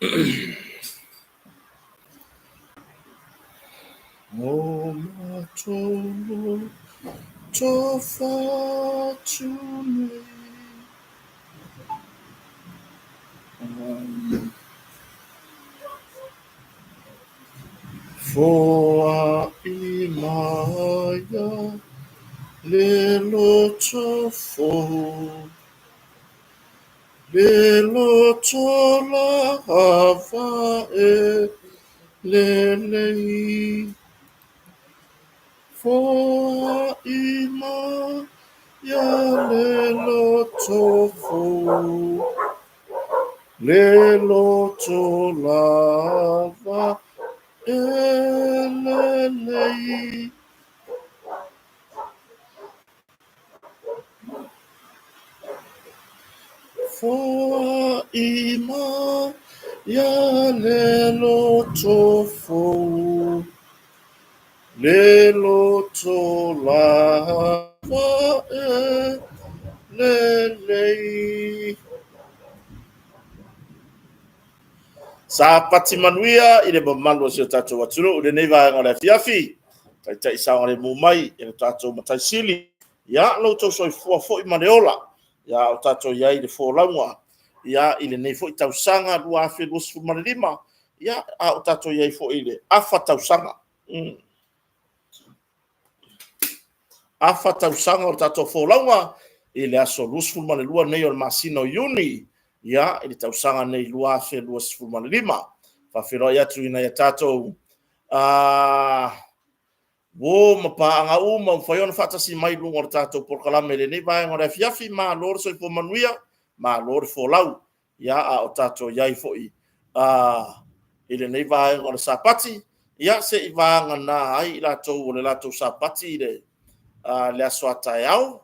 O matou loto fatu nei. Foai maia le loto fou, le loto lava e lelei. Foai maia le loto fou, le loto lava e lelei. Foai maia le loto fou, le loto lava e lelei. Sapati manuia i le mamalu o si o tatou atunuu i lenei vaega o le afiafi. Taitai saogalemu mai e lo tatou Matai Sili. Ia, lo outou soifua foi ma le ola. Ia, o tatou i ai i le folauga. Ia, i lenei foi tausaga 2025. Ia, a o tatou i ai foi i le afa tausaga. Afa tausaga o le tatou folauga i le aso 22 nei o le masina o Iuni, ia, i le tausaga nei 2025. Faafeiloai atu i nai a tatou uo ma paaga uma ua mafai ona faatasi mai i luga o le tatou polokalame i lenei vaega o le afiafi. Malo le soifua manuia, malo le folau. Ia, a o tatou i ai foi i lenei vaega o le Sapati, ia se i vagana ai i latou o le latou Sapati i le aso a taeao.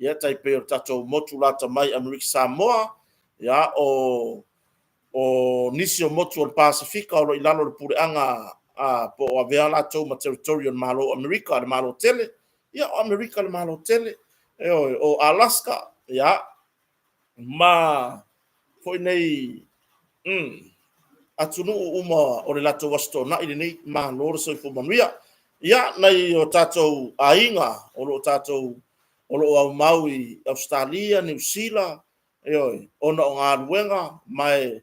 Ia, tai pei o le tatou motu lata mai Amerika Samoa, ia, o nisi o motu o le Pasefika o lo o i lalo o le puleaga, po o avea latou ma territory o le Malo o Amerika, le Malo tele. Ia, o Amerika le Malo tele. Ioe, o Alaska, ia, ma foi nei atunuu uma o le latou Aso Toonai lenei, malo le soifua manuia. Ia, nai o tatou aiga o lo o tatou o lo o aumau i Ausetalia, Niu Sila, ioe, ona o galuega, ma e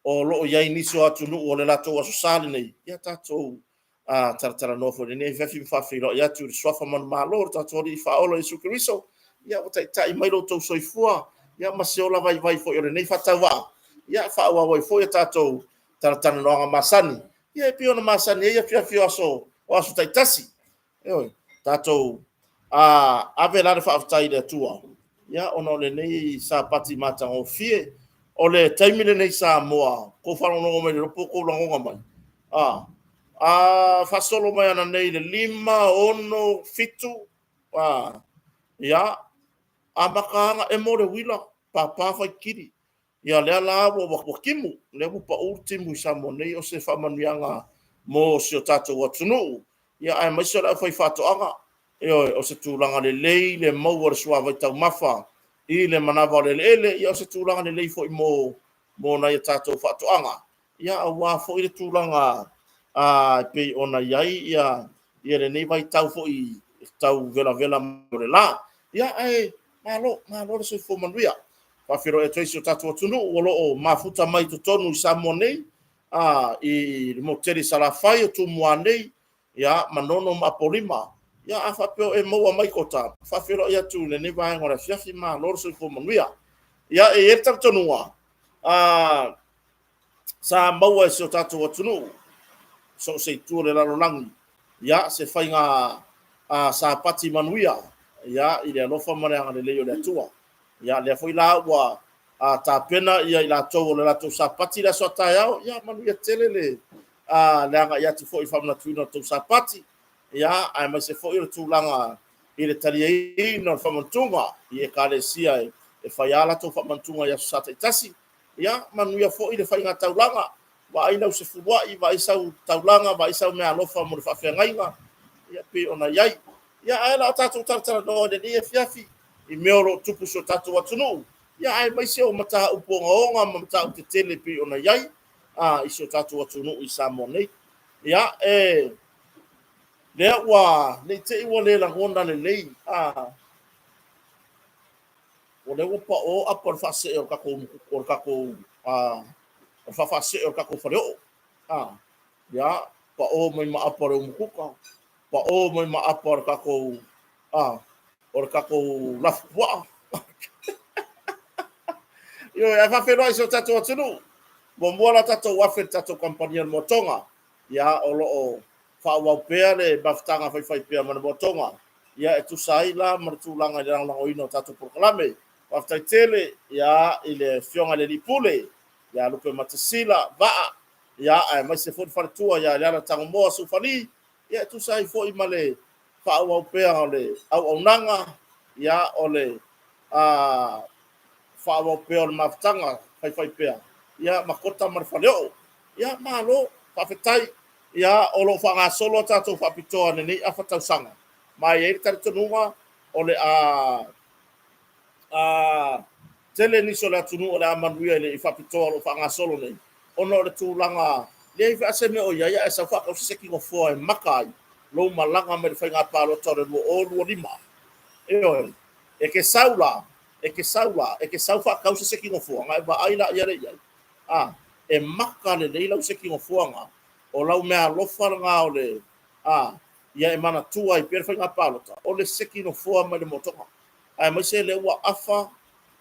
o lo o i ai nisi o atunuu o le latou Aso Sa lenei, ia tatou talatalanoa foi i lenei afiafi ma faafeiloai atu i le suafa manumalo o le tatou Alii Faaola Iesu Keriso. Ia ua taitai mai lo outou soifua, ia ma se ola vaivai foi o lenei faatauvaa, ia faaauau ai foi a tatou talatalanoaga masani, ia e pei ona masani ai afiafi o aso taitasi. Ioe, tatou ave la le faafetai i le Atua, ia ona o lenei Sapati matagofie. O le taimi lenei Samoa, tou faalogologo mai le iloa po o tou lagona mai, faasolo mai ana nei i le 5, 6, 7, ia, amata ana emo le uila, papa faitili. Ia lea la ua timu, lea ua pau le timu i Samoa nei, o se faamanuiaga mo si o tatou atunuu. Ia aemaise o le aufaifaatoaga, ioe, o se tulaga lelei le maua o le suavai taumafa i le manava o le eleele, ia o se tulaga lelei foi mo nai a tatou faatoaga, ia aua foi le tulaga e pei ona i ai ia lenei vaitau foi tau velavela o le la. Ia ae malo, malo le soifua manuia. Faafeiloai atu ai si o tatou atunuu o lo o mafuta mai totonu i Samoa nei, i le motu tele i Salafai o Tumua nei, ia, Manono ma Apolima. Ia, a faapea o e maua mai kota, faafeiloai atu i lenei vaega o le afiafi, malo le soifua manuia. Ia, e i ai le talitonuga, sa maua e si o tatou atunuu, so o se itu o le lalolagi, ia, se faiga Sapati manuia, ia, i le alofa ma le agalelei o le Atua. Ia, lea foi la ua tapena ia i latou o le latou Sapati le aso a taeao, ia, manuia tele le agai atu foi i faamanatuina o tou Sapati, ia, aemaise foi o le tulaga i le taliaina o le faamanatuga i ekalesia e fai lava latou faamanatuga i aso Sa taitasi. Ia, manuia foi le faiga taulaga, vaai lau sefuluai, vaai sau taulaga, vaai sau meaalofa mo le faafeagaiga, ia pei ona i ai. Ia, ae o le a tatou talatalanoa i lenei afiafi i mea o lo o tupu i si o tatou atunuu, ia aemaise o mataupu ogaoga ma mataupu tetele pei ona i ai. a, i si o tatou atunuu i Samoa nei. Ia, e, lea ua, ne i te i ua le lagona lelei, a, o lea ua paʻo apa o le faasee o le tatou, o le tatou, a, o le faafaasee o le tatou faleoo, a, ia, paʻo mai ma apa o le umukuka, paʻo mai ma apa o le tatou, a, o le tatou lafupuaa. Ioe, ae faafeiloai i si o tatou atunuu. Muamua la tatou afe i le tatou kamupani a le Moatoga. Ia, o lo o faaauau pea le mafutaga faifaipea ma le Moatoga. Ia, e tusa ai la ma le tulaga i le lagolagoina o tatou polokalame. Faafetai tele, ia, i le Afioga i le Alii Pule, ia Lupematasila Vaa, ia, aemaise foi le faletua ia Leala Tagomoa Sufali, ia, e tusa ai foi ma le faaauau pea o le auaunaga, ia, o le faaauau pea o le mafutaga faifaipea, ia, ma Kota ma le Faleoo. Ia, malo, faafetai. Ia, o lo o faagasolo a tatou faapitoa i lenei afa tausaga, ma e i ai le talitonuga o le a a tele nisi o le atunuu o le a manuia i le faapitoa o lo o faagasolo nei, ona o le tulaga leai foi a se mea o i ai ae sau faatau se seki nofoa e maka ai lou malaga mai le faiga palota o le 2025. Ioe, e te sau la, e te sau la, e te sau faatau se seki nofoa, ona e vaai laia lea i ai, a, e maka lelei lau seki nofoa na, o lau meaalofa lena o le, a, ia e manatua ai pea le faiga palota, o le seki nofoa mai le motoga. Aemaise lea ua afa,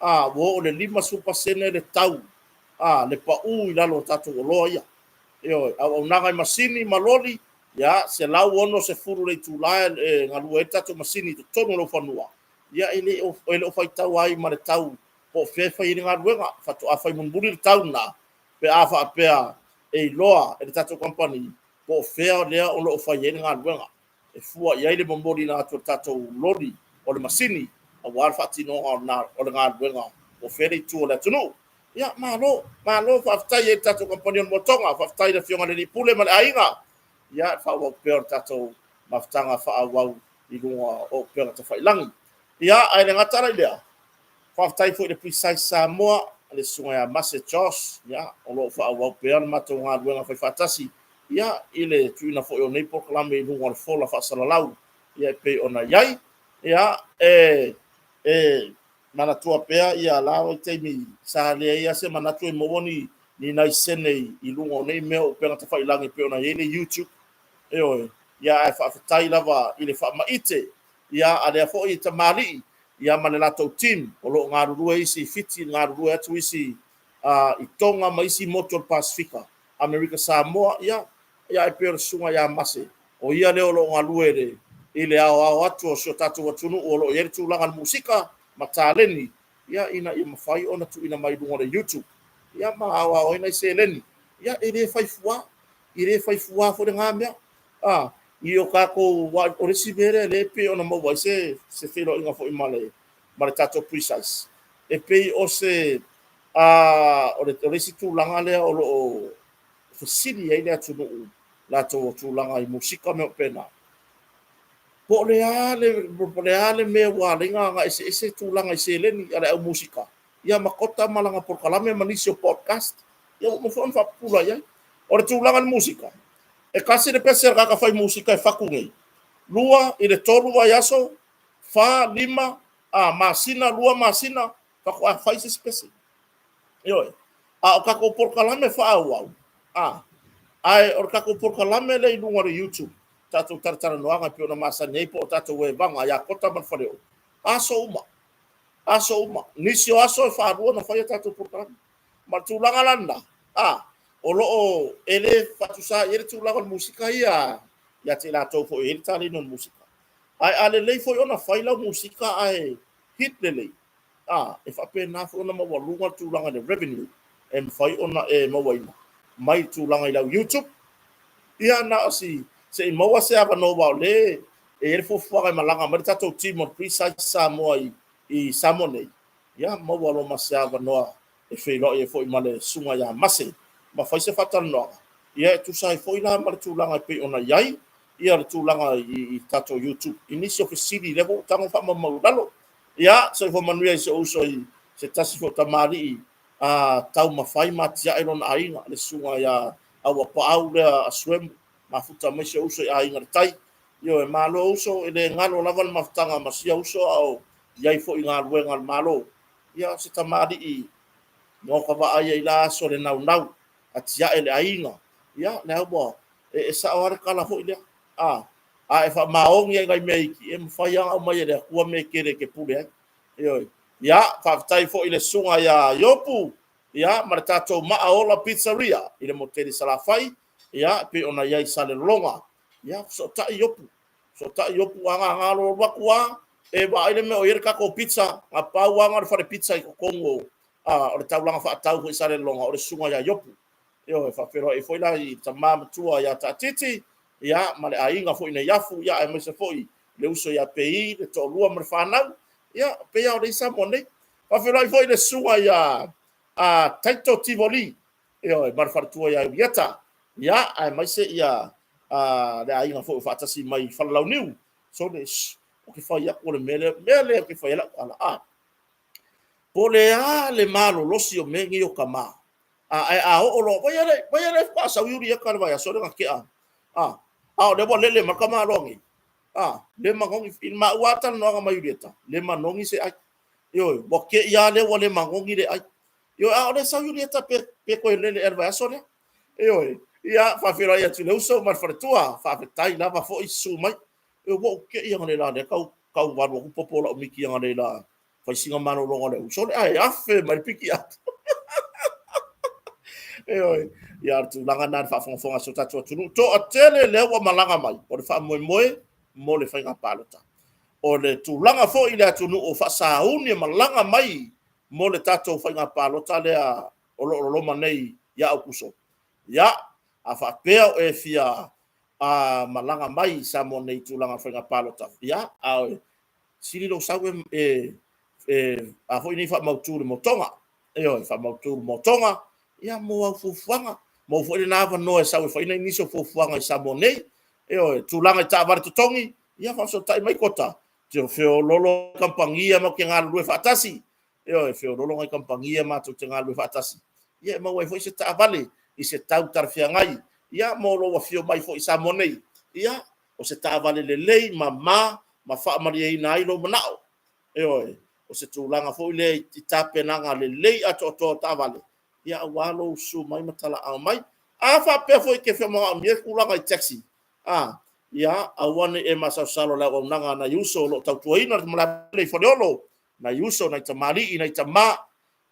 a, ua oo i le 50% le tau, a, le pau i lalo o tatou oloa ia. Ioe, auaunaga i masini ma loli, ia, 160 le itula e galue ai le tatou masini i totonu o lau fanua, ia, e le o, e le o faitau ai ma le tau po o fea e fai ai le galuega. Faatoa fai mulimuli le tau lena pe a faapea e iloa e le tatou kamupani po o fea lea o lo o fai ai le galuega. E fua i ai le momoliina atu o le tatou loli o le masini aua le faatinoga o le galuega po o fea le itu o le atunuu. Ia, malo, malo, faafetai ai i le tatou kamupani o le Motoga, faafetai i le Afioga i le Alii Pule ma le aiga, ia, le faaauau pea o le tatou mafutaga faaauau i luga o upega tafailagi. Ia, ae le gata la i lea, faafetai foi i le Precise Samoa, le Susuga ia Mase Josh, ia, o lo o faaauau pea le matou galuega faifaatasi, ia, i le tuuina foi o nei polokalame i luga o le fola faasalalau, ia, e pei ona i ai. Ia, e, e manatua pea ia la vaitaimi sa leai lava se manatu e maua ni, ni nai sene i, i luga o nei mea o upega tafailagi e pei ona i ai le YouTube. Ioe, ia ae faafetai lava i le faamaite, ia, a lea foi tamalii, ia ma le latou team o lo o galulue isi i Fiti, galulue atu isi i Tonga ma isi motu o le Pasefika, Amerika Samoa, ia, ia e pei o le susuga ia Mase, o ia lea o lo o galue i le, i le aoao atu o si o tatou atunuu o lo o i ai le tulaga o le musika ma taleni, ia, ina ia mafai ona tuuina mai i luga o le YouTube, ia, ma aoao ai nai seleni. Ia, e le fai fua, e le fai fua foi lena mea. A, i o tatou, o le isi mea lea lea e pei ona maua ai se, se feiloaiga foi ma le, ma le tatou Precise, e pei o se, a, o le, o le isi tulaga lea o lo o fesili ai le atunuu latou o tulaga i musika ma mea faapena. Po o le a le, po o le a le mea ua ala ai ona eseese tulaga i seleni a le au musika, ia ma Kota ma lana polokalame ma nisi o podcast, ia ua uma foi ona faapupula i ai. O le tulaga i le musika, e tasi le pese a le tagata fai musika e fatu nei, 2 i le 3 vaiaso, 4, 5, a, masina, 2 masina, faatoa fai se isi pese. Ioe. A o tatou polokalame faaauau, a, ae o le tatou polokalame lea i luga o le YouTube, tatou talatalanoaga e pei ona masani ai po o tatou evaga ia Kota ma le Faleoo, aso uma, aso uma. Nisi o aso e faalua ona fai a tatou polokalame. Ma le tulaga la lena, a, o lo o, e le faatusa i ai le tulaga o le musika ia ia te i latou foi e i ai le taleni o le musika. Ae a lelei foi ona fai lau musika ae hit lelei, a, e faapena foi ona maualuga le tulaga i le revenue e mafai ona e mauaina mai le tulaga i lau YouTube. Ia, na o si, se i maua se avanoa aua o lea e i ai le fuafuaga e malaga mai le tatou team o le Precise Samoa i, i Samoa nei, ia maua loa ma se avanoa e feiloai ai foi ma le Susuga ia Mase ma fai se faatalanoaga, ia e tusa ai foi la ma le tulaga e pei ona i ai ia le tulaga i, i tatou YouTube i nisi o fesili lea foi ua tago faamaumau i lalo. Ia, soifua manuia i si ou uso i se tasi foi o tamalii a taumafai ma atiae lona aiga, le susuga ia Auapaau lea a Suemu, mafuta mai si ou uso i Aiga i le Tai. Ioe, malo uso, e le galo lava le mafutaga ma sia uso a o i ai foi i galuega a le Malo. Ia, o se tamalii maota vaaia i la aso le naunau, atiae le aiga. Ia, lea ua e sao lava le tala foi lea. A, a e faamaoni ai i nai mea iti, e mafai lava ona aumai e le Atua mea e tele e te pule ai. Ioe. Ia, faafetai foi i le susuga ia Iopu, ia, ma le tatou Maaola Pizzeria i le motele i Salafai, ia, e pei ona i ai i Salelologa. Ia, fesootai Iopu, fesootai Iopu, a na alu atu lava, e vaai le mea o i ai le tatou pizza, na pau lava lena o le fale pizza i totonu o, o le taulaga faatau foi i Salelologa, o le susuga ia Iopu. Ioe, faafeiloai foi la i tama matua ia Taatiti, ia, ma le aiga foi i Neiafu, ia, aemaise foi le uso ia Pei, le toalua ma le fanau, ia, pei lava o lea i Samoa nei. Faafeiloai foi i le susuga ia Taito Tivoli, ioe, ma le faletua ia Iulieta, ia, aemaise ia le aiga foi o faatasi mai i Falelauniu. Sole, shh, ou te fai atu o le mea lea, mea lea ou te fai ai lau tala, a. Po o le a le malolosi o mea nei o tama, a, ae a oo loa, vaai le, vaai le faatoa sau Iulieta i le vaiaso lea na tea, a, a o lea ua lele mai le tamaloa nei, a, le manogi, i le maua lava talanoaga ma Iulieta, le manogi se ai. Ioe, ua te i lava lea ua le manogi le ai. Ioe, a o lea sau Iulieta pe, pe toe lele ea i le vaiaso lea. Ioe, ia, faafeiloai atu i le uso ma le faletua, faafetai lava foi susu mai. Ioe, ua ou te i analeila lea tau, tau valu atu popo o lau miti analeila fai sina malologa o le uso, ae afe mai le piki atu. Ioe, ia o le tulaga lena i le faafogafoga a si o tatou atunuu. Toatele lea ua malaga mai, o le faamoemoe mo le faiga palota. O le tulaga foi i le atunuu o faasauni e malaga mai mo le tatou faiga palota lea o lo o loloma nei ia Aokuso. Ia, a faapea o e fia a malaga mai i Samoa nei i tulaga o faiga palota, ia, a sili lou sau e, e, e a foi nei faamautu le motoga. Ioe, faamautu le motoga, ia mo au fuafuaga. Maua foi lena avanoa e sau e fai nai nisi o fuafuaga i Samoa nei. Ioe, tulaga i taavale totogi, ia faafesootai mai Kota, te feololo kamupani matou te galulue faatasi. Ioe, feololo nai kamupani matou te galulue faatasi. Ia e maua ai foi se taavale i se tau talafeagai. Ia mo lou afio mai foi i Samoa nei. Ia, o se taavale lelei, mama ma faamalieina ai lou manao. Ioe, o se tulaga foi lea i tapenaga lelei atoatoa o taavale, ia aua lou susu mai ma talaaao mai. A faapea foi e te fia manaomia tulaga i taxi, a, ia, aua ne i e masalosalo i le auaunaga a nai uso o lo o tautuaina le malaevaalele i Faleolo, nai uso, nai tamalii, nai tama,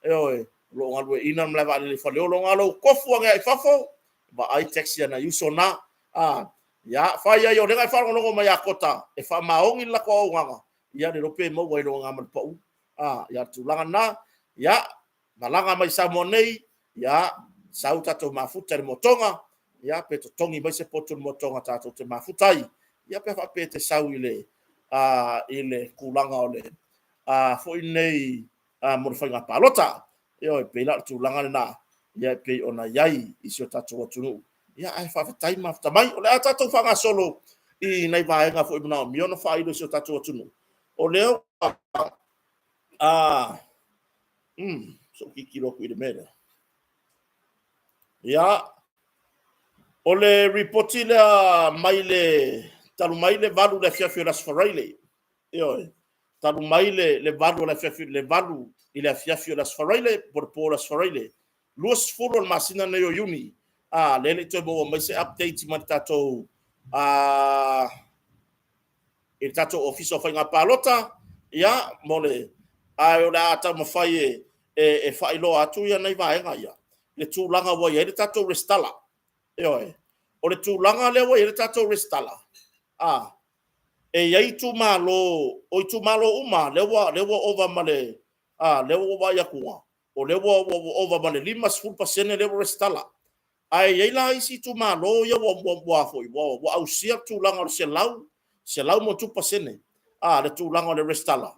ioe, o lo o galueaiina le malaevaalele i Faleolo. Na o lou tofu ane lava i fafo, vaai taxi a nai uso na. A, ia, fai ai o lea na e faalogologo mai ia Kota e faamaoni le latou auaunaga, ia le iloa pe maua ai loa ma le pau. A, ia le tulaga lena, ia, malaga mai Samoa nei, ia, sau tatou mafuta i le motoga, ia, pe totogi mai se potu i le motoga tatou te mafuta ai, ia, pe faapea e te sau i le, a, i le tulaga o le, a, foi nei, a, mo le faiga palota. Ioe, pei la o le tulaga lena, ia, e pei ona i ai i si o tatou atunuu. Ia, ae faafetai mafuta mai. O le a tatou faagasolo i nai vaega foi manaomia ona faailo i si o tatou atunuu. O lea ua, a, se i ou tilotilo atu i le mea lea. Ia, o le ripoti lea mai le, talu mai le 8 i le afiafi o le Aso Faraile. Ioe, talu mai le 8 o le afiafi, le 8 i le afiafi o le Aso Faraile, po o le po o le Aso Faraile, 20 o le masina nei o Iuni, a, lea e le i toe maua mai se update mai le tatou, a, i le tatou Ofisa o Faiga Palota, ia, mo le, ae o le a taumafai e, e, e faailoa atu ia nai vaega ia, le tulaga ua i ai le tatou resitala. Ioe, o le tulaga lea ua i ai le tatou resitala, a, e i ai itumalo, o itumalo uma lea ua, lea ua ova ma le, a, lea ua ou vaai atu, o lea ua, ua ova ma le 50% lea ua resitala. Ae i ai la isi itumalo ia ua, ua, ua, foi, ua, ua ausia le tulaga o le 100, 100+% a, le tulaga o le resitala,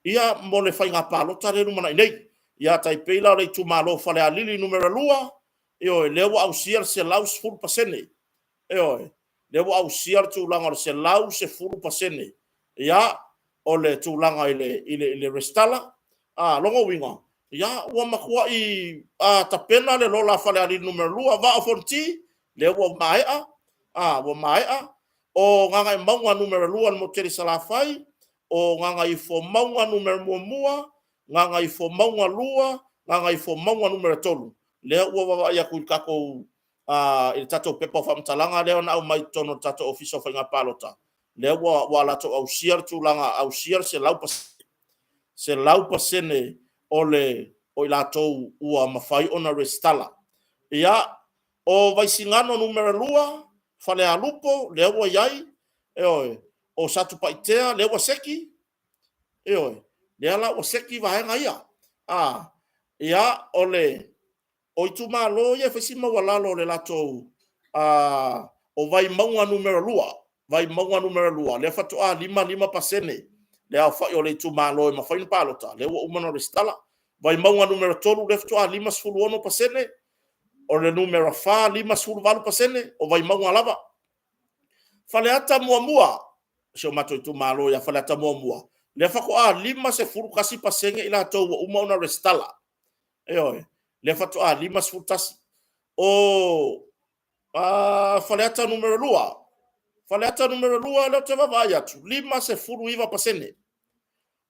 ia, mo le faiga palota lea e lumanai nei. Ia, tai pei la o le itumalo o Falealili Nu.2, ioe, lea ua ausia le 110%. Ioe, lea ua ausia le tulaga o le 110%. Ia, o le tulaga i le, i le, i le resitala. A, lona uiga, Ia, ua matuai tapena le lola a Falealili Nu.2, Vaa o Fonoti, lea ua maea, ua maea. O Gagaemauga Nu.2 i le motu tele i Salafai, o Gagaifomauga Nu.1, Gagaifomauga 2, Gagaifomauga Nu.3. Lea ua vaavaai atu i le tatou i le tatou pepa o faamatalaga lea na aumai totonu o le tatou Ofisa o Faiga Palota, lea ua latou ausia le tulaga, ausia le 100% o i latou ua mafai ona resitala. Ia, o Vaisigano Nu.2, Falealupo, lea ua i ai, ioe, o Satupaitea lea ua seki, ioe, lea la ua seki vaega ia. Ia, o itumalo ia e fai si maualalo o le latou o Vaimauga Nu.2, Vaimauga Nu.2 lea faatoa 55% le aofai o le itumalo e mafai ona palota, lea ua uma ona resitala. Vaimauga Nu.3 lea faatoa 56%, o le Nu.4, 58% o Vaimauga lava. Faleata 1, si o matou itumalo ia Faleata 1, lea faatoa 51% i latou ua uma ona resitala. Ioe, lea faatoa 51. O Faleata 2, Faleata Nu.2 lea ou te vaavaai atu, 59%.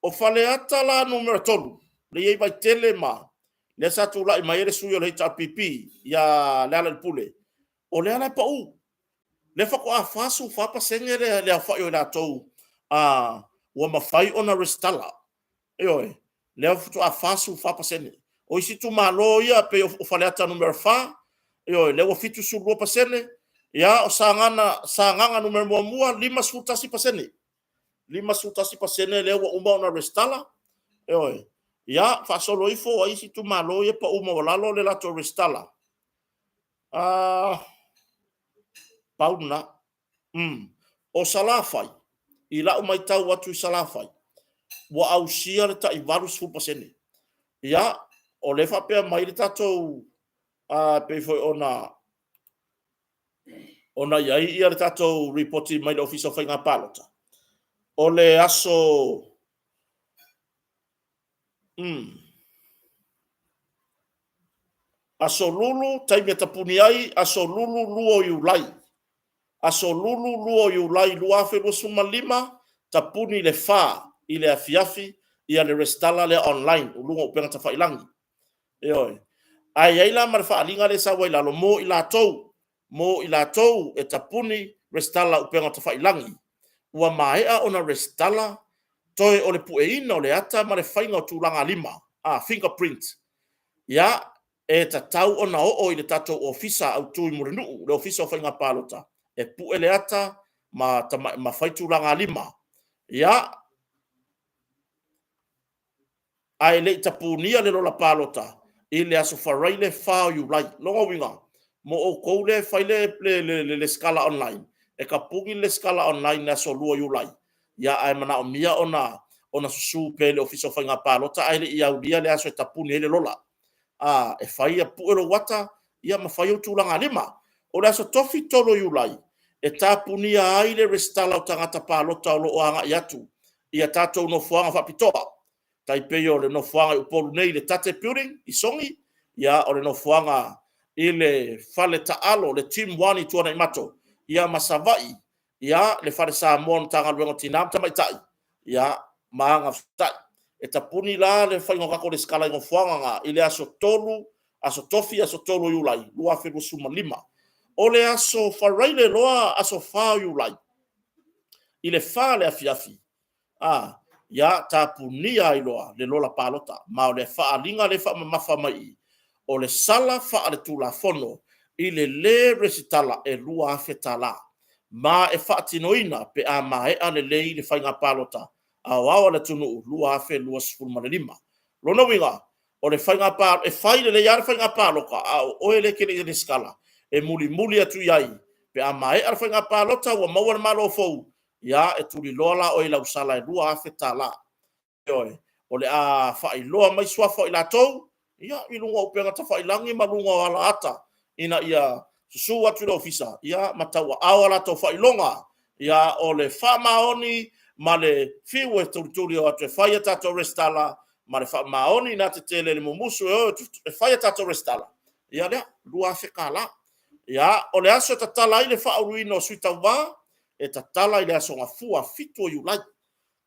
O Faleata la Nu.3, lea e i ai Vaitele ma… lea sa tulai mai ai le sui o le HRPP ia Lealailepule, o lea la e pau, lea faatoa 44% le aofai o i latou ua mafai ona resitala. Ioe, lea faatoa 44%. O isi itumalo ia pei o Faleata Nu.4, ioe, lea ua 72%, ia o Sagaga 1, 51%. 51% lea ua uma ona resitala. Ioe. Ia, faasolo ifo o isi itumalo ia e pau maualalo le latou resitala. Pau lena. O Salafai, i lau matau atu i Salafai, ua ausia le tai 80%. Ia, o lea e faapea mai le tatou pei foi ona i ai le tatou lipoti mai le Ofisa o Faiga Palota, o le aso Lulu, taimi e tapuni ai, aso Lulu 2 o Iulai. Aso Lulu 2 o Iulai 2025, tapuni i le 4 i le afiafi le resitala lea online i luga o upega tafailagi. Ioe. Ae i ai la ma le faaaliga lea e sau ai i lalo, mo i latou e tapuni resitala i upega tafailagi, ua maea ona resitala, toe o le pueina o le ata ma le faiga o tulagalima, fingerprint. Ia, e tatau ona oo i le tatou Ofisa Autu i Mulinuu, le Ofisa o Faiga Palota e pue le ata ma fai tulagalima. Ia, ae le i tapunia le lola palota i le aso Faraile 4 o Iulai. O lona uiga, mo outou lea e fai le resitala online, e tapuni le resitala online i le aso 2 o Iulai, ae manaomia ona susu pea i le Ofisa o Faiga Palota ae le i aulia le aso e tapuni ai le lola, e fai, pue lou ata ma fai ou tulagalima. O le aso Tofi 3 o Iulai, e tapunia ai le resitala o tagata palota o lo o agai atu i a tatou nofoaga faapitoa, tai pei o le nofoaga i Upolu nei i le TATTE Building i Sogi, o le nofoaga i le fale taalo le Gym 1 i Tuanaimato, ia ma Savaii, le Fale Samoa o le Matagaluega o Tina ma Tamaitai ma Agafesootai. E tapuni la le faiga o tatou resitala i nofoaga na i le aso Tofi aso 3 o Iulai 2025. O le aso Faraile loa aso 4 o Iulai i le 4 i le afiafi, ia tapunia ai loa le lola palota. Ma o le faaaliga lea e faamamafa mai i i, o le sala faaletulafono i le lē resitala e $2,000 ma e faatinoina pe a maea lelei le faiga palota aoao a le atunuu 2025. O lona uiga, e fai lelei lava le faiga palota, a o oe lea e te le i resitala, e mulimuli atu i ai pe a maea le faiga palota ua maua le Malo fou, ia e tuliloa la oe i lau sala e $2,000. Ioe. O le a faailoa mai suafa o i latou i luga o upega tafailagi ma luga o alaata ina ia susu atu i le ofisa ma tauaao a latou faailoga o le faamaoni ma le fiu e tulituli o atu e fai a tatou resitala. ma le faamaoni na te tele le mumusu e o e fai a tatou resitala, ia lea, $2,000. Ia, o le aso e tatala ai le faauluina o sui tauva, e tatala i le aso Gafua 7 o Iulai.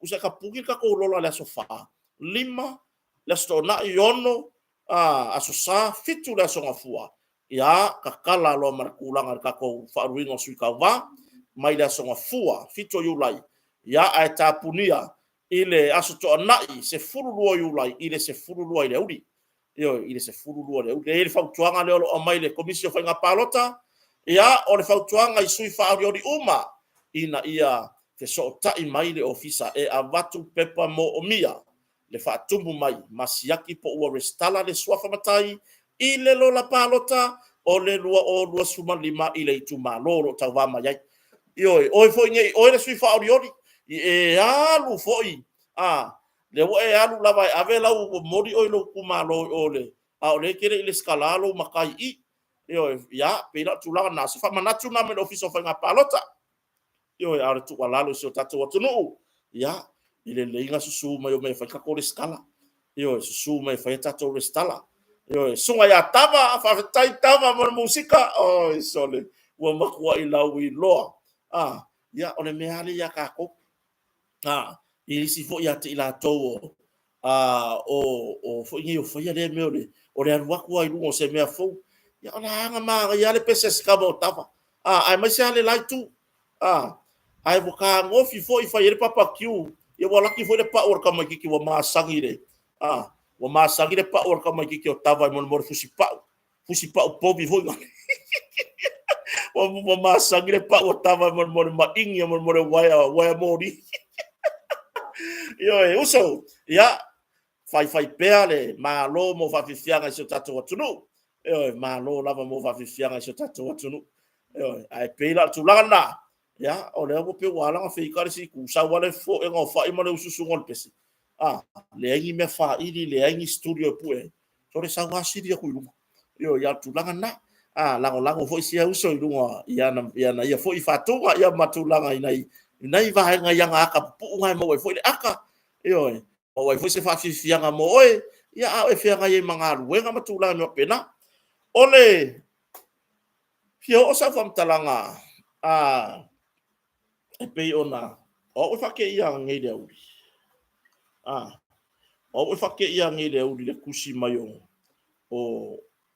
Tusa e tapuni le tatou lola i le aso 4, 5 le aso Toonai, 6 aso Sa, 7 le aso Gafua, ia tatala loa ma le tulaga i le tatou faauluina o sui tauva mai le aso Gafua 7 o Iulai, ia ae tapunia i le aso Toonai 12 o Iulai i le 12 i le aoauli. Ioe, i le 12 i le aoauli. E i ai le fautuaga lea o lo o aumai e le Komisi o Faiga Palota, ia o le fautuaga i sui faaolioli uma ina ia fesootai mai le ofisa e avatu pepa moomia le faatumu mai ma siaki po ua resitala le suafa matai i le lola palota o le 2025 i le itumalo o lo o tauva mai ai. Ioe, oe foi nei, oe le sui faaolioli, i e alu foi, a, lea ua e alu lava e ave lau, ua momoli oe i lou itumalo i o le, a o lea e te le i resitala lou matai i i. Ioe, ia, pei la o le tulaga lena, o se faamanatu lena mai le Ofisa o Faiga Palota. Ioe, a o le tuualalo i si o tatou atunuu, ia, e lelei ona susu mai o e fai tatou resitala. Ioe, susu mai e fai tatou resitala. Ioe, susuga ia Tava, faafetai Tava mo le musika. Oi sole, ua matuai lauiloa. Ah, ia, o le mea lava lea ia tatou. Ah, i isi foi ia te i latou o o foi nei o faia lea mea o le alu atu lava i luga o se mea fou. Ia, o la e na manaia lava le pese a si tama o Tava. Ah, aemaise lava le la itu. Ah, ae ua fetagofi foi fai ai le papa queue. Ia ua laki foi le pau o le tamaitiiti ua masani i le, ah, ua masani le pau o le tamaitiiti o Tava i mo le fusipau, fusipau povi foi. Ua masani le pau o Tava mo le maini mo le uaea, uaea moli. Ioe, uso, ia, faifai pea le Malo mo faafiafiaga i si o tatou atunuu. Ioe, malo lava mo faafiafiaga i si o tatou atunuu. Ioe, ae pei la o le tulaga lena, ia, o lea ua pei ua ala ona feita le isi itu, sau lava le foega o fai ma le ususuga o le pese, a, leai ni mea faili, leai ni studio e pue ai, sole sau lava sili atu i luga. Ioe, ia o le tulaga lena. A, lagolago foi sia uso i luga i ana ia foi faatuga ia ma tulaga i nai vaega i ana ata pupuu na e maua ai foi le ata, ioe, maua ai foi se faafiafiaga mo oe, ia a o e feagai ai ma galuega ma tulaga mea faapena. O le fia oo sau faamatalaga a e pei ona o au e faateia nei le auli. A, o au e faateia nei le auli le tusi mai o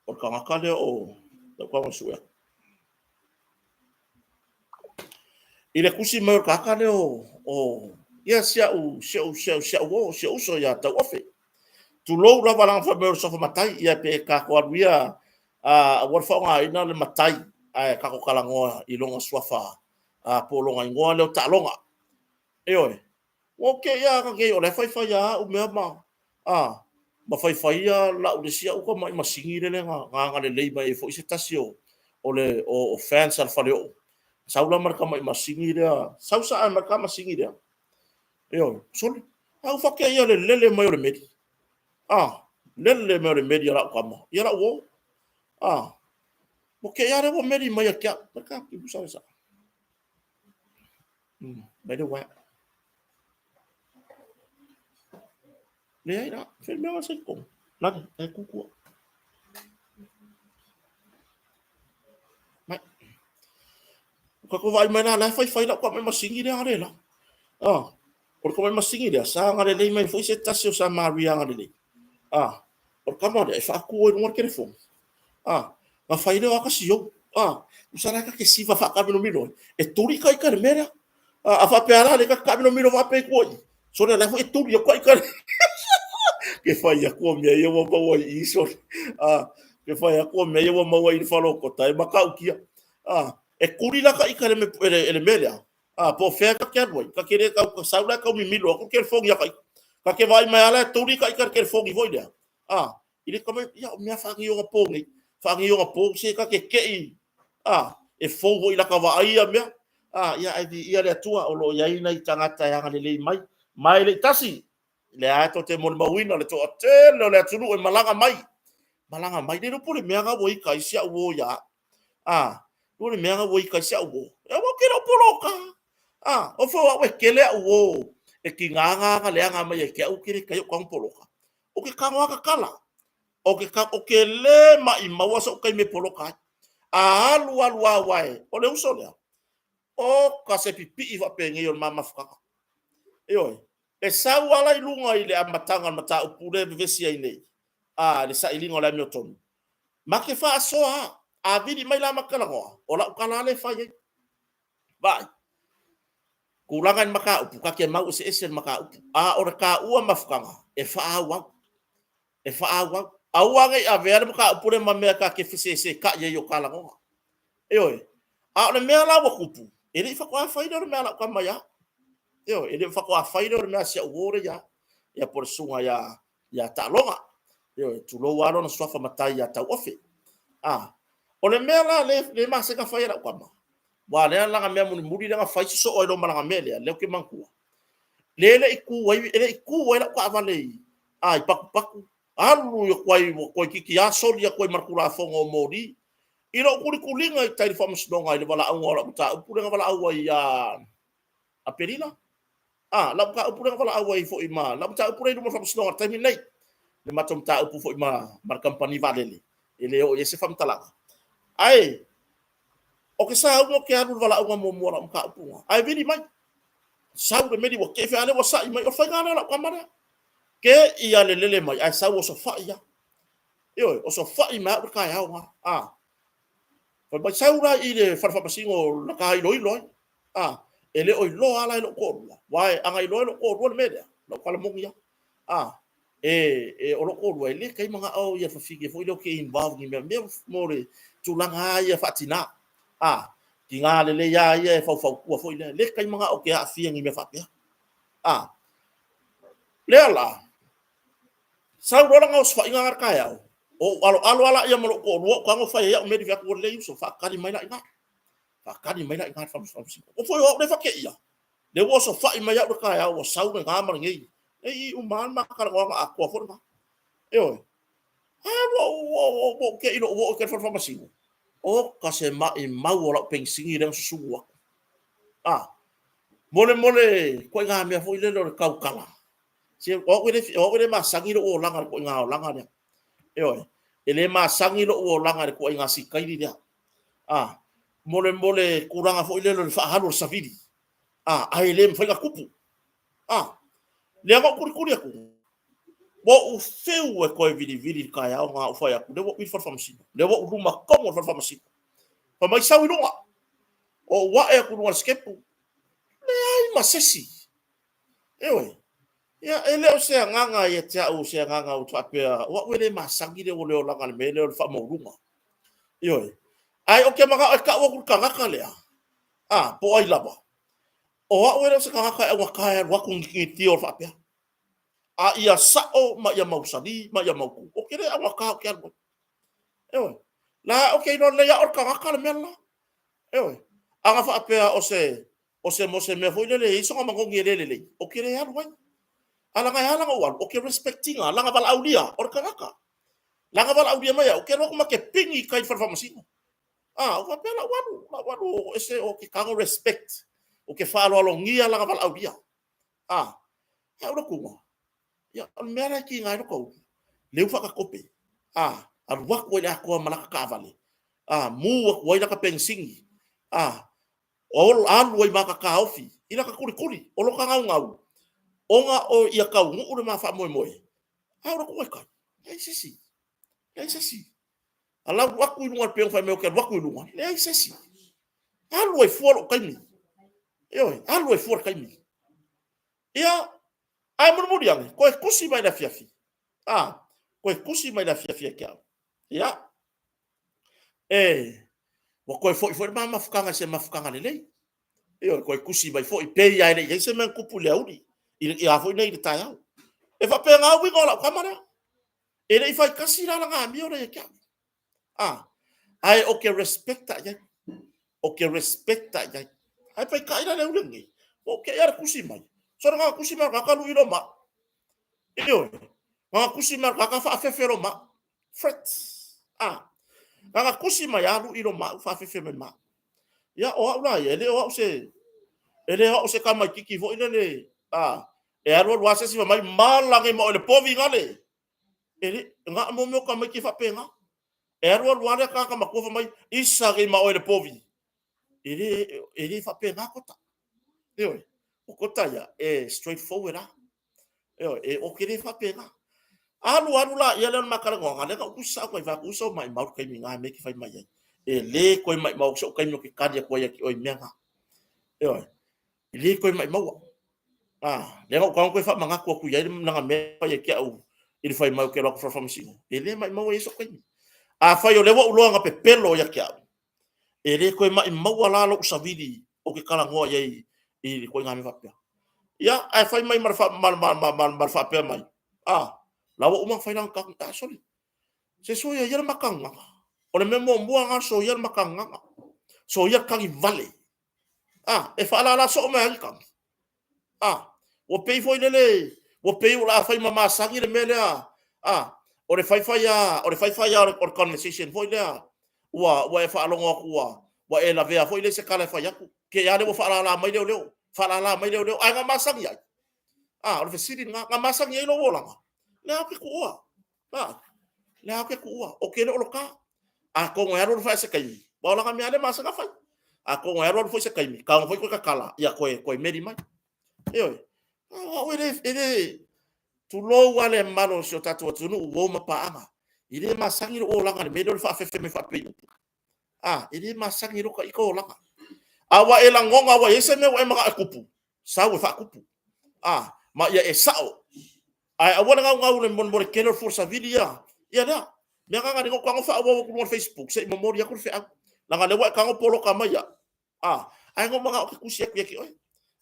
le tagata lea o lau tago sue atu. I le tusi mai o le tagata lea o ia si au si au si au si au o si au uso ia Tauofe. Tulou lava leaga fai mai o le suafa matai, ia pe tatou alu ia aua le faaaogaina le matai ae tatou talanoa i lona suafa po o lona igoa lea o Taaloga. Ioe. Ua ou te'i lava nei o la e faifai lava au mea ma, a, ma faifaia lau le isi au tamai masini lele na agalelei mai ai foi se tasi o, o le o, o fans a le faleoo. Sau la ma le tamai masini lea, sau saa mai le ta masini lea. Ioe, sole, a ua faatei le lele mai o le meli. A, lele mai o le meli a lau tama, ia lau uo. A, ua tei lava lea ua meli mai ia te au. Mai ka kimu sa sa. Mai le uaea. Leai la, fai mea sa i tonu. Lani, e kukua. Mai. Ka ko vaai mai la, la e faifai lau tamai masini lea le la. Ah, o le tamai masini lea, sa agalelei mai foi se tasi o Samaria agalelei. Ah, o le tama lea e faatu ai luga le telefoni. Ah, na fai lea o ata si ou. Ah, tusa la ta te siva faakaaminomino ai. E tuli ka ita le mea lea. Ah, a faapea la le ta kaaminomino faapea i tua i. Sole la foi e tuli atu ka ita. Ke fai atu o mea ia ua maua i i sole. Ah, ke fai atu o mea ia ua maua i le falokota e matautia. Ah, e tuli la ka ita le mea lea. A, po o fea ta te alu ai, ta te le tau sau la e tau mimilo atu le telefoni ia ka ita. Ta te vaai mai lava la e tuli ka ita le telefoni foi lea. A, i le tama, ia o mea faanionapo nei, faanionapo se ta te tei, a, e fou foi i lata vaai ia mea. A, ia ae viia le Atua o lo o i ai nai tagata e agalelei mai. Ma e le i tasi, lea lava tou te molimauina le toatele o le atunuu e malaga mai, malaga mai. Le iloa po o le mea na ua ita ai si au uo ia au. A, o le mea na ua ita ai si au uo. E aua ou te le o poloka. A, o fai o au e tele au uo e tiga na aga leaga mai ia te au, ou te le taia ou tago poloka. O ke kagoa kakala. O ke, o ke lē maʻimau soʻu taimi e poloka ai. A alu alu a uae, o le uso lea, o ka se pipiʻi faapenei o le ma mafutaga. Ioe, e sau ala i luga i le amataga o le mataupu lea e vevesi ai nei, a le sailiga o le amiotonu. Ma ke faasoa a vili mai la ma talanoa, o lau tala lea e fai ai. Vaai, tulaga i le mataupu, ta te mau eseese le mataupu, a o le taua mafutaga, e faaauau. E faaauau. Aua ne i avea le mataupu lea ma mea ta te fesesetai ai o ta lagona. Ioe. A o le mea la ua tupu, e le i faatoa fai lea o le mea a lau tama ia au. Ioe, e le i faatoa fai lea o le mea a si au uo lea ia au. Ia po o le susuga ia ia Taaloga. Ioe, tulou lava lona suafa matai ia Tauofe. A, o le mea la le, le masega fai e lau tama, aua lea lana mea mulimuli lea na fai sosoo ai loa ma lana mea lea, lea ou te manatua. Le le i tu ai, e le i tu ai lau taavale i, a, i patupatu, alu atu ai, ua toeitiiti lava soli atu ai ma le Tulafono o Moli. I lou tulituliga i tai i le Faamasinoga i le valaauga o lau mataupu lea na valaau ai ia Aperila, a, lau mataupu lea na valaau ai foi ma lau mataupu lea i luma o le Faamasinoga i le taimi lenei, le matou mataupu foi ma, ma le kamupani vaalele, e le oo i ai se faamatalaga. Ae, o ke sauga ou te alu i le valaauga muamua o lau mataupu lena, ae vili mai. Sau le meli ua kefe, a lea ua sa'i mai, o le faiga lea o lau tama lea. Ke ia le lele mai, ae sau osofai lava. Ioe, osofai mai au le taeao lena. A, fai mai, sau la i le fale faamasino na ta iloilo ai. A, e le o iloa lava la e lou toalua, aua a na iloa e lou toalua le mea lea, lau tala moni lava. A, e, e, o lou toalua, e le tai manao ia fafine foi lea ou te involve i ni mea, mea mo le tulaga lava ia faatina. A, tina lelei lava ia e faufautua foi lea, le tai manao ou te aafia i ni mea faapea. A, lea la, sau loa lana osofaiga na le taeao, ou aloalo lava laia ma lou toalua ou tago fai ai au meli fai atu, ua lelei uso, faatali mai la i ina. Faatali mai la i ina le faamasinoga. O foi o au lea e fateia, lea ua osofai mai au le taeao ua sau lena ma lenei. E i uma lava le ma talanoaga atoa foi lena. Ioe. Ae ua ou te i lou oo i tai i le fale faamasino. Oka se maʻimau o lau penisini lea na susunu atu. A, mole mole ituaiga mea foi lele o le tautala. Se o au e le, o au e le masani lou olaga i le ituaiga olaga lea. Ioe, e le masani lou olaga i le ituaiga sitaili lea. A, mole mole tulaga foi lele o le faaalu o le savili. A, ae le mafai ona tupu. A, lea na ou tulituli atu, ua ou fiu e toe vilivili i le taeao na ou fai atu, lea ua ou i le fale faamasino, lea ua ou luma tonu o le fale faamasino. Fai mai, sau i luga. Ou ae atu i luga o le sitepu, leai ma se isi. Ioe. Ia, e le o se agaga ia te au, o se agaga ua faapea, o au e le masani le le olaga i le mea lea o le faamaualuga. Ioe. Ae ou te manao e tau atu i le tagata lea, a, po o ai lava, o au e le o se tagata e augata e alu atu niginitia o faapea. A ia sao ma ia mausali ma ia mautu, ou te le augata ou te alu ai. Ioe. La ou te iloa lelei lava o le tagata le mea le la. Ioe. A na faapea o se o se mo se mea foi lele e i ai sona manogi e le lelei, ou te le alu ai. A laga e ala ona ou alu, ou te respect ina, laga valaaulia o le tagata. Laga valaaulia mai au, ou te alu atu ma te pigi i tai i le fale faamasino. A, ou faapea la ou alu, la ou alu o ese o ke tago respect, o ke faaaloalogia laga valaaulia. A, ae ou lotu, ia, o le mea la e tiga ai lota ulu, leu faakatope, a, alu atu ai le atoa ma lata taavale, a, mu atu ai lata penisini, a, alu ai ma lata taofi i lata tulituli, o lota gaugau, ona o ia taunuu le ma faamoemoe, a ou lotu e tai, leai se isi, leai se isi. Alau atu i luga o le pegu fai mai ou te alu atu i luga, leai se isi. Alu ai fua lou taimi. Ioe, alu ai fua le taimi. Ia, ae mulimuli ane, toe tusi mai le afiafi. A, toe tusi mai le afiafi ia te au. Ia, e, ua toe foi foi le ma mafutaga i se mafutaga lelei. Ioe, toe tusi mai foi, pei lava e le i i ai se mea na tupu i le aoauli, i le, a foi nei i le taeao. E faapena uiga o lau tama lea. E le i fai tasi la lana amio lea ia te au. A, ae ou te respect i ai. Ou te respect i ai. Ae peitai la le ule lenei, ua ou te i a le tusi mai. Sole na tusi mai ka lui lo ma. Ioe. Na tusi mai ka faafefe lo ma. Fret. A. Na tusi mai a lui lo ma faafefe mai ma. Ia o au la ia, e le o au se e le o au se tamaititi foi lele a e alu alu lava se isi fai mai malage ma oe le povi gale. E le, na o mea o tamaiti e faapena. E alu alu lava le tagata matua fai mai, isa nei ma oe le povi. E le, e le faapena Kota. Ioe, o Kota ia, e straight forward lava. Ioe, e, ou te le faapena. Alu alu la ia lea o le ma talanoaga, lea na ou tusi sao atu ai fai atu, uso maimau le taimi na mea e te fai mai ai. E le toe maimau se taimi ou te tali atu ai ia te oe i mea na. Ioe, e le toe maimaua. Ah, lea na ou tago toe faamanatu atu i ai lana mea fai ia te au i le fai mai ou te alu atu i le faamasino. E le maimau ai sou taimi. Afai o lea ua ou iloa na pepelo ia te au, e le toe maimaua la lou savili ou te talanoa i ai i le ituaiga mea faapea. Ia, ae fai mai ma le faapea mai, ah, la ua uma ona fai lana tagi, ah, sole, se soia ia le makagaga. O le mea muamua lena, soia le makagaga. Soia le tagi vale. Ah, e faalala soo mai ai le tagi. Ah, ua pei foi lele, ua pei o le a fai ma masani le mea lea. Ah, o le faifai lava, o le faifai lava o le conversation foi lea, ua e faalogo atu ua e lavea foi lea i se tala e fai atu. Te i lava lea ua faalala mai leoleo, faalala mai leoleo, ae na masani ai. Ah, o le fesili lena, na masani ai lou olaga? Lea ou te tuua. Ah, lea ou te tuua, ou te le o loka. Atonu e alu alu foi se taimi, aua o lana mea lea e masani ona fai. Atonu e alu alu foi se taimi, tago foi toe tatala, ia toe meli mai. Ioe. O au e le, e le, tulou lava le mamalu o si o tatou atunuu, uo ma paaga. E le masani lou olaga i le mea lea o le faafefe mai faapei upu. A, e le masani i lou ita olaga. A ua e lagona ua i ai se mea ua e manao e tupu, sau e faatupu. A, ma ia e sao. Ae aua le naunau i le molemole tele o le fua savili ia. Ia lea. Mea na na ou tago faaauau atu i luga o le Facebook se i momoli atu le feau. Leaga o lea ua e tago poloka mai au. A, ae na ou manao ou te tusi atu ia te oe.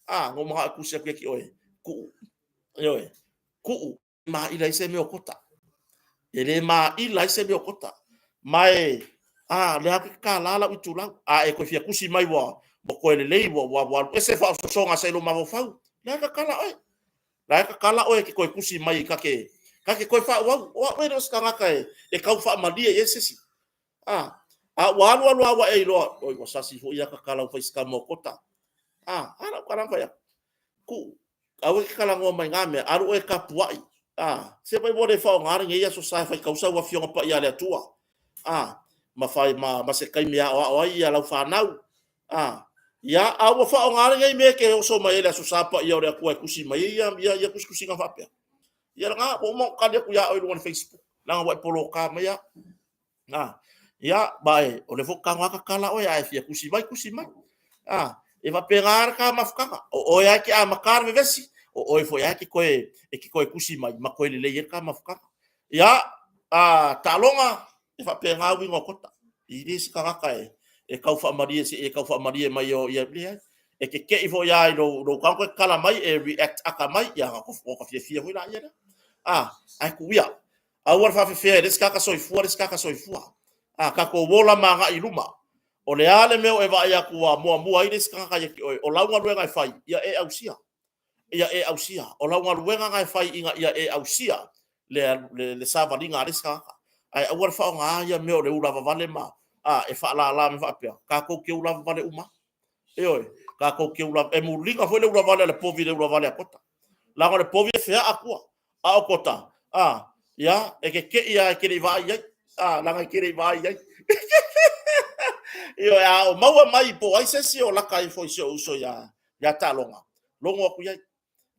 A, na ou manao e tusi atu ia te oe. Tuu. Ioe. Tuu. Maila ai se mea o kota. E le maila ai se mea o kota. Ma e, a, lea ke kālā lau itulau. A e koe fia tusi mai ua koe lelei, ua alu ese faaososoga sa i lou mafaufau. Lea tatala oe. La e tatala oe e te toe tusi mai ka te toe faaauau. O au e le o se tagata e tau faamalie i ai se isi. A, a ua alu alu lava ua e iloa, oi ua sasi foi ia tatala ua fai se kama o kota. A, a lau tala na fai atu. Tuu, aua e te talanoa mai na mea, alu oe e tapuai. A, se mai ua le faaaoga lenei aso sa e faitau sau Afioga Paia a le Atua. A, ma fai ma se taimi e aoao ai ia lau fanau. A, ia, a ua faaaoga lenei mea e te oso mai ai le Aso Sa Paia o le Atua e tusi mai ai ia tusitusiga faapea. Ia lena, ua uma ona tali atu ia oe i luga o le Facebook, leaga ua e poloka mai au. A, ia, ma e, o lea foi tago lava tatala oe, a e fia tusi mai, tusi mai. A, e faapena le ta mafutaga. O oe lava e te amata le vevesi, o oe foi lava e te toe tusi mai ma toe lelei ai le ta mafutaga. Ia, a, taaloga, e faapena uiga o kota. E le se tagata e tau faamalie se i e tau faamalie mai o ia, leai. E keke'i foi lava i lou tagata e tatala mai, e react ata mai, ia ona ta fiafia foi laia lea. A, ae tuu ia. Aua le faafefea e le isi tagata soifua le isi tagata soifua. A, tatou ola ma agai i luma. O le a le mea ua e vaai atu ua muamua ai le isi tagata ia te oe, o lau galuega e fai, ia e ausia. Ia e ausia. O lau galuega na e fai ina ia e ausia le savaliga a le isi tagata. Ae aua le faaaoga ia mea o le ulavavale ma e faalala mea faapea. Tatou te ulavavale uma. Ioe, tatou te ula, e muliga foi le ulavale a le povi i le ulavale a Kota. Leaga o le povi e feaa atua. A o Kota, a, ia, e keke'i lava e te le i vaai i ai. A, leaga e te le i vaai i ai. Ioe, a o maua mai po o ai se isi o laka ifo i si ou uso ia Taaloga, logo atu i ai.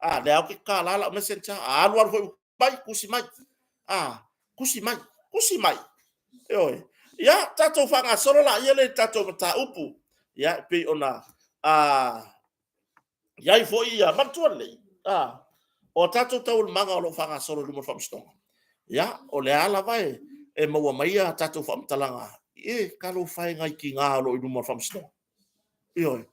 A, lea ou te tatala lau messenger, a alu alu foi mai, tusi mai. A, tusi mai, tusi mai. Ioe. Ia, tatou faagasolo laia lea i le tatou mataupu. Ia, e pei ona i ai foi ia, manatua lelei, o a tatou taualumaga o lo o faagasolo i luma o le Faamasinoga, ia, o lea lava e maua mai a tatou faamatalaga, e talofa e nai tiga o lo o i luma o le Faamasinoga. Ioe.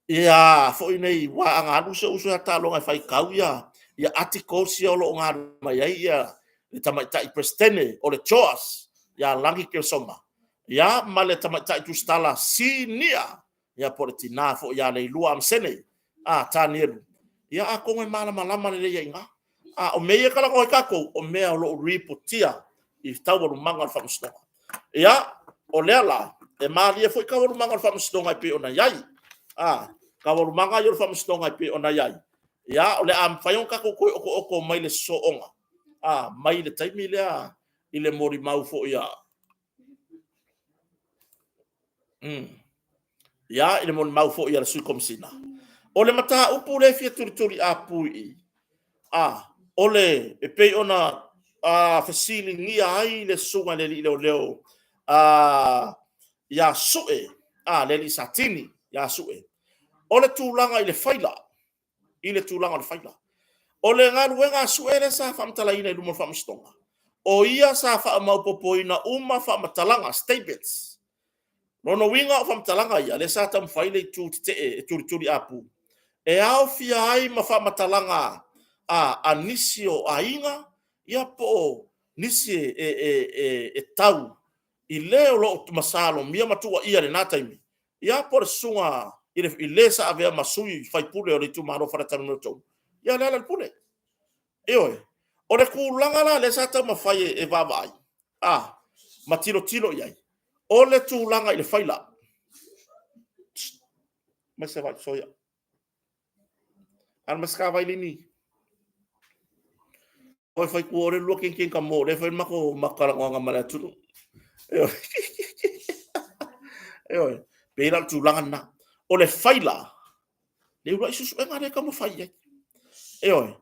Ia foi nei, aua a na alu si ou uso ia Taaloga e faitau ia articles ia o lo o galulue mai ai ia le tamaitai Peresetene o le JOAS ia Lagi Keresoma, ia ma le tamaitai tusitala sinia, ia po o le tina foi ia Leilua Amasene, a Tanielu, ia atonu e malamalama lelei ai i ina. A o mea ia e talanoa ai tatou, o mea o lo o ripotia i taualumaga o le Faamasinoga. Ia, o lea la, e malie foi taualumaga o le Faamasinoga e pei ona i ai. A, taualumaga ia o le Faamasinoga e pei ona i ai, ia, o le a mafai ona tatou toe otooto mai le sosooga. a, mai le taimi lea i le molimau foi a, ia, i le molimau foi a le Sui Komesina. O le mataupu lea e fia tulituliapu i i, a, o le, e pei ona fesiligia ai le susuga i le alii leoleo a, ia Sue, a, le alii Satini ia Sue, o le tulaga i le faila, i le tulaga o le faila. O le galuega a Sue lea sa faamatalaina i luma o le faamasinoga, o ia sa faamaopoopoina uma faamatalaga, statements. Lona uiga o faamatalaga ia, lea sa taumafai le itu tetee e tulituliapu, e aofia ai ma faamatalaga a nisi o aiga, ia po o nisi e tau i le o lo o masalomia ma tuuaia i lena taimi, ia po o le susuga i le sa avea ma sui faipule o le itumalo o Faleata 3, ia Lealailepule. Ioe. O le tulaga la lea sa taumafai e vaavaai a ma tilotilo i ai, o le tulaga i le faila. Mai se vai soia. Al mas ka vai lini. Oi fai ku ore lua ken ken ka mo le fai mako makalanoaga ma le atunuu. Ioe. Pei la o le tulaga lena. O le faila, le uluai suesuega lea e taumafai i ai. Ioe.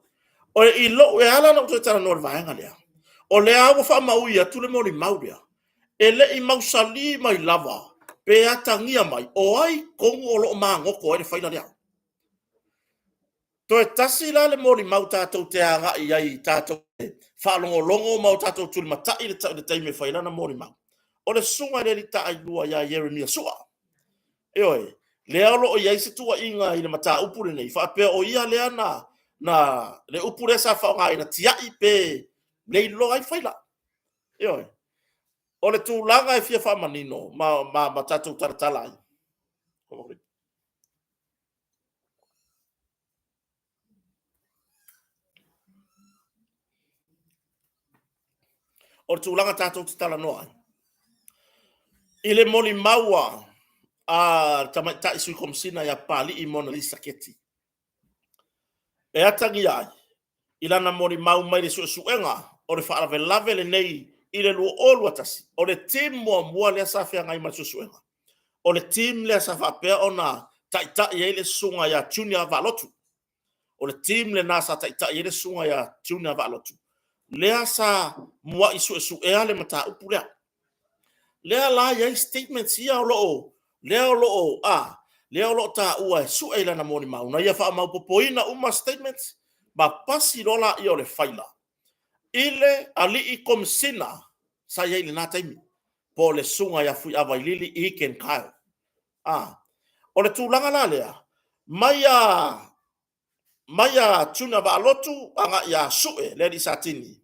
O i lou, e ala ona ou toe talanoa i le vaega lea, o lea ua faamaui atu le molimau lea, e le i mausali mai lava pe atagia mai o ai tonu o lo o magoto ai le faila lea. Toe tasi la le molimau tatou te agai i ai, tatou te faalogologo ma o tatou tulimatai i le taimi e fai ai lana molimau, o le susuga i le alii taailua ia Ieremia Sua. Ioe, lea o lo o i ai se tuuaiga i le mataupu lenei, faapea o ia lea na le upu lea sa faaaogaina, tiai pe leiloa ai faila. Ioe, o le tulaga e fia faamanino ma tatou talatala ai. O le tulaga tatou te talanoa ai, i le molimau a le tamaitai sui komesina ia Papalii Monalisa Keti, e atagia ai i lana molimau mai le suesuega o le faalavelave lenei i le 2021, o le team muamua lea sa feagai ma le suesuega, o le team lea sa faapea ona taitai ai le susuga ia Junior Vaalotu. O le team lena sa taitai ai le susuga ia Junior Vaalotu, lea sa muai suesuea le mataupu lea. Lea la i ai statements ia o lo o, lea o lo o, a, lea o lo o taua e sue i lana molimau, na ia faamaopoopoina uma statements ma pasi loa laia o le faila i le alii komesina sa i ai i lena taimi, po o le susuga ia Fuiava Vailili Egan Kyle. A, o le tulaga la lea, mai a mai a Junior Vaalotu agai ia Sue le alii Satini.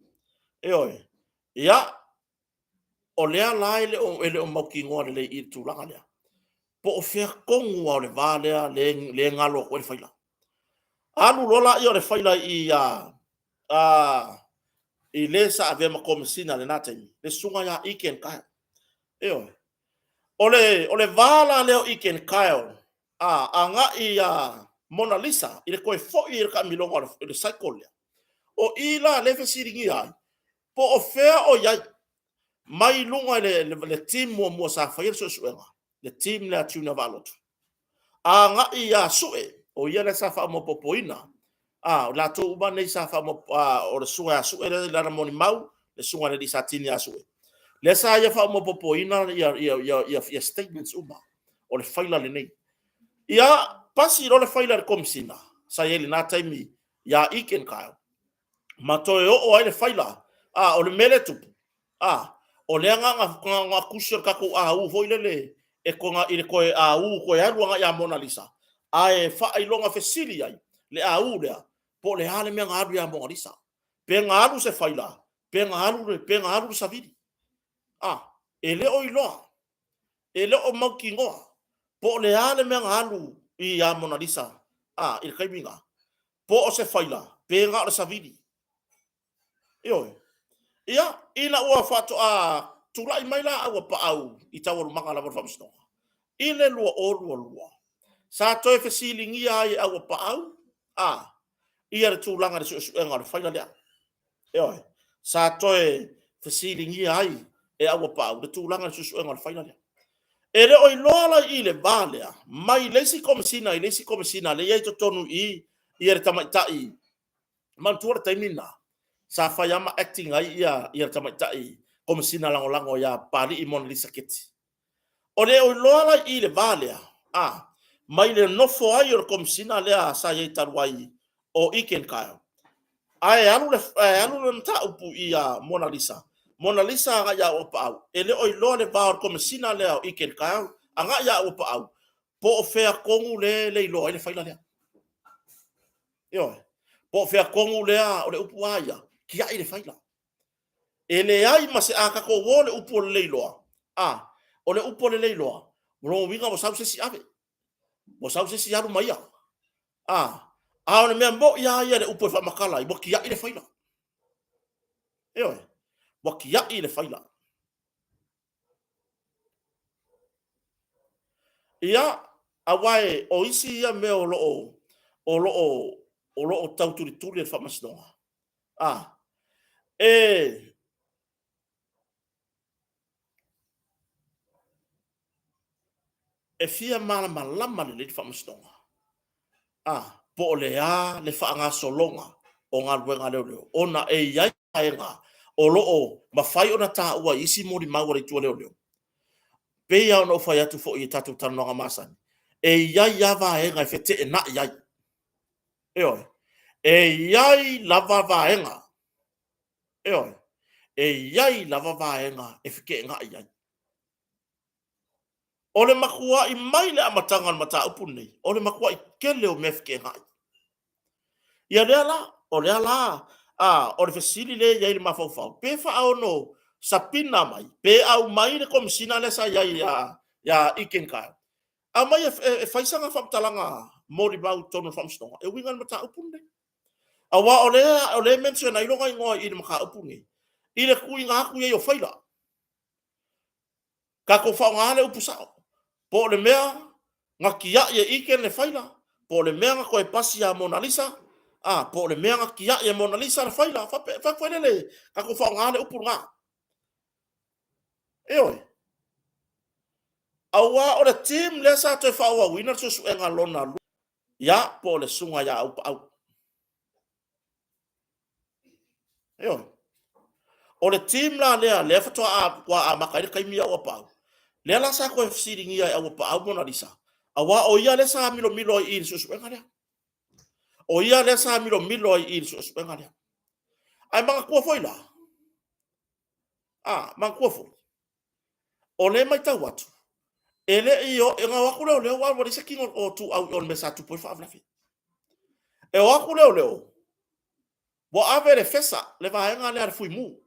Ioe. Ia, o lea la e le o mautinoa lelei i le tulaga lea. Po o fea tonu lava o le va lea le galo atu ai le faila. Alu loa laia o le faila i a i le sa avea ma Komesina i lena taimi, le susuga ia Egan Kyle. Ioe. O le va la lea o Egan Kyle a agai ia Monalisa i le toe foi i le taamiloga o le cycle lea. O i la lea e fesiligia ai, po o fea o i ai mai luga i le team muamua sa faia le suesuega, le team lea a Junior Vaalotu, agai ia Sue, o ia lea sa faamaopoopoina, a, o latou uma nei sa faamaopoopo, a, o le susuga ia Sue lea i lana molimau, le susuga i le alii Satini ia Sue, lea sa ia faamaopoopoina ia statements uma o le faila lenei. Ia, pasi loa le faila i le Komesina sa i ai i lena taimi ia Egan Kyle, ma toe oo ai le faila, a, o le mea lea e tupu, a, o lea na ona tusi o le tatou AU foi lele e kona i le toe AU toe alu agai ia Monalisa, ae faailoga fesili ai le AU lea, po o le a le mea na alu ia Monalisa. Pe na alu se faila, pe na alu, pe na alu le savili. A, e le o iloa, e le o mautinoa po o le a le mea na alu ia Monalisa, a, i le taimi na, po o se faila, pe na o le savili. Ioe. Ia, ina ua faatoa tulai mai la au paau i taualumaga lava o le faamasinoga, i le 2022, sa toe fesiligia ai e au paau, a, ia le tulaga i le suesuega o le faila lea. Ioe. Sa toe fesiligia ai e Auapaau le tulaga i le suesuega o le faila lea. E le o iloa la i le va lea, mai le isi Komesina i le isi Komesina lea e i ai i totonu i i ia le tamaitai. Manatua le taimi lena, sa fai lava ma acting ai ia le tamaitai Komesina Lagolago ia Papalii Monalisa Keti. O le o iloa la i i le va lea, a, mai le nofo ai o le Komesina lea sa i ai talu ai o Egan Kyle, ae alu le, ae alu le mataupu ia Monalisa, Monalisa agai ia Auapaau, e le o iloa le va o le Komesina lea o Egan Kyle agai ia Auapaau, po o fea tonu lea e le iloa ai le faila lea. Ioe. Po o fea tonu lea, o le upu lava ia, tiai le faila. E leai ma se, a tatou o i le upu o le leiloa, a, o le upu o le leiloa, o lona uiga ua sau se isi ave, ua sau se isi alu ma ia. A, a o le mea moni lava ia i le upu e faamatala ai, ua tiai le faila. Ioe, ua tiai le faila. Ia, aua o isi ia mea o lo o, o lo o, o lo o tau tulituli e le Faamasinoga. A, e e fia malamalama lelei le Faamasinoga, a, po o le a le faagasologa o galuega a leoleo, ona e i ai vaega o lo o mafai ona taua i isi molimau a le itu a leoleo. E pei lava ona ou fai atu foi i tatou talanoaga masani, e i ai lava vaega e feteenai ai. Ioe, e i ai lava vaega, ioe, e i ai lava vaega e feteenai ai. O le matuai mai le amataga o le mataupu lenei, o le matuai tele o mea feteenai. Ia lea la, o lea la, a, o le fesili lea e i ai le mafaufau, pe faaono sapina mai, pe aumai le Komesina lea sa i ai ia Egan Kyle, aumai e fai sana faamatalaga molimau i totonu o le Faamasinoga e uiga i le mataupu lenei. Aua o lea e mention ai lona igoa i le mataupu lenei, i le tuuina atu i ai o faila. Tatou faaaoga le upu sao, po o le mea na tiai e Egan le faila, po o le mea na toe pasi ia Monalisa, a, po o le mea na tiai e Monalisa le faila. Fai atu foi lele, tatou faaaoga le upu lena. Ioe. Aua o le team lea sa toe faaauauina le suesuega lona lua, ia, po o le susuga ia Auuapaau. Ioe. O le team la lea, lea faatoa amata ai le taimi ia Auuapaau, lea la sa toe fesiligia e Auuapaau Monalisa, aua o ia lea sa milomilo ai i le suesuega lea. O ia lea sa milomilo ai i le suesuega lea. Ae manatua foi la, a, manatua foi, o lea e matau atu, e le i o, e na o atu leoleo ae ua leai se tino o Tuau i o i le mea sa tupu ai le faalavelave. E o atu leoleo, ua ave le fesa, le vaega lea a le Fuimu,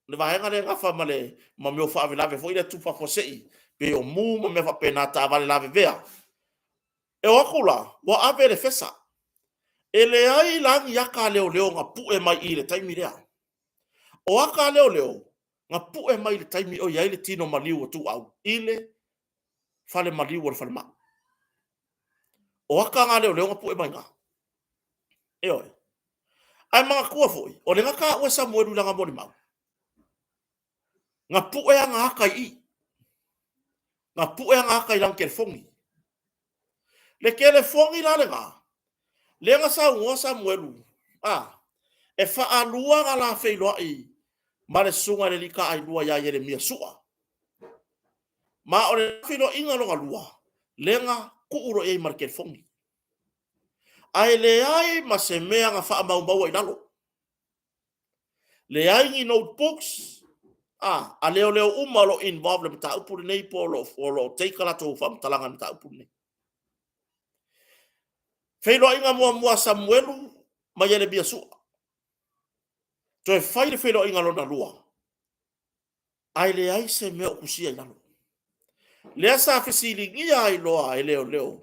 le vaega lea e nafa ma le ma mea o faalavelave foi lea tupu faafuasei, pei o mu ma mea faapena, taavale lavevea. E o atu la, ua ave le fesa. E leai la ni ata a leoleo na pue mai i le taimi lea. O ata a leoleo, na pue mai i le taimi o i ai le tino maliu o Tuau i le fale maliu o le falemai. O ata na a leoleo na pue mai i ina. Ioe. Ae manatua foi, o lea na taua e Samuelu i lana molimau, na pue ana ata i i. Na pue ana ata i lana telefoni. Le telefoni la lena, lea na saunoa Samuelu, a, e faalua ona la feiloai ma le susuga i le alii taailua ia Ieremia Sua. Ma o le feiloaiga lona lua, lea na tuu loa i ai ma le telefoni. Ae leai ma se mea na faamaumaua i lalo. Leai ni notebooks a, a leoleo uma o lo o involve i le mataupu lenei po o lo o, o lo o take a latou faamatalaga i le mataupu lenei. Feiloaiga muamua a Samuelu ma Ieremia Sua. Toe fai le feiloaiga lona lua, ae leai se mea o tusia i lalo. Lea sa fesiligia ai loa e leoleo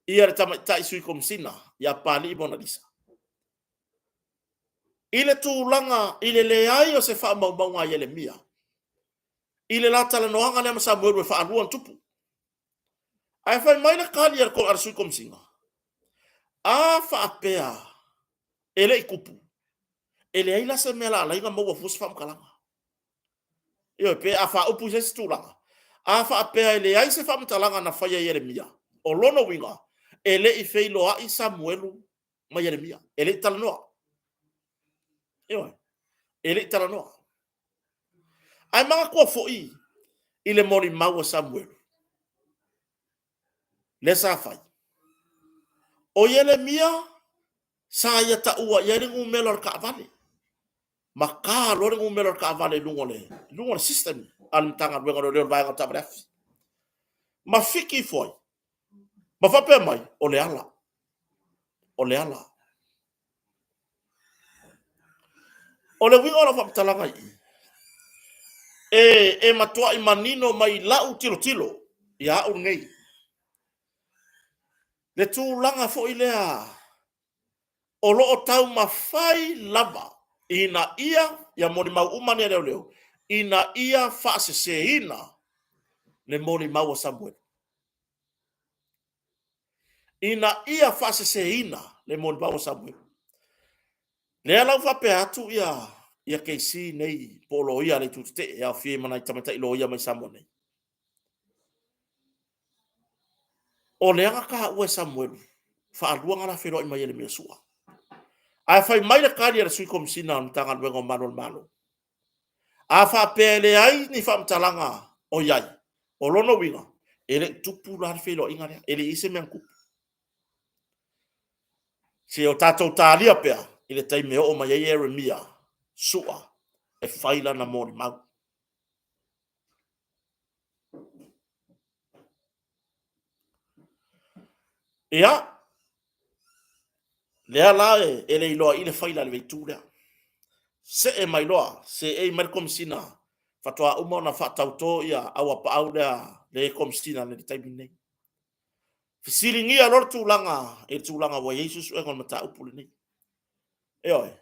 ia le tamaitai sui komisina ia Papalii Monalisa i le tulaga i le leai o se faamaumauga a Ieremia i le la talanoaga lea ma Samuelu e faalua ona tupu. Ae fai mai le tali a le sui komisina, a faapea e le i tupu, E leai la se mea la alai na maua fua se faamatalaga. Ioe, pe a faaupu i se isi tulaga, a faapea e leai se faamatalaga na faia e Ieremia, o lona uiga, e le i feiloai Samuelu ma Ieremia, e le i talanoa. Ioe, e le i talanoa. Ae manatua foi i le molimau a Samuelu, lea sa fai. O Ieremia sa ia taua i ai le numera o le taavale, ma ta loa le numera o le taavale i luga o le, luga o le system a le Matagaluega o Leoleo, le vaega o taavale afi. Ma fiki ifo ai, ma faapea mai, o Leala, o Leala. O le uiga o lau faamatalaga i i, e matuai manino mai lau tilotilo ia au lenei, le tulaga foi lea o lo o taumafai lava ina ia molimau uma nei a leoleo ina ia faaseseina le molimau a Samuelu, ina ia faaseseina le molimau a Samuelu. Lea la ua faapea atu ia KC nei po o loia a le Itu Tetee e aofia ai ma nai tamaitai loia mai Samoa nei. O lea na taua e Samuelu, faalua ona la feiloai mai e le mea sua. Ae fai mai le tali a le Sui Komesina o le Matagaluega o Malu o le Malo, a faapea e leai ni faamatalaga o i ai, o lona uiga, e le i tupu la le feiloaiga lea, e le i i ai se mea na tupu. Se o tatou talia pea i le taimi e oo mai ai Ieremia Sua e fai lana molimau. Ia, lea la e le iloa i le faila i le itu lea. See mai loa, seei mai le Komesina, faatoa uma ona faatauto ia auapaau lea le Komesina i le taimi lenei. Fesiligia loa le tulaga i le tulaga ua i ai suesuega o le mataupu lenei. Ioe.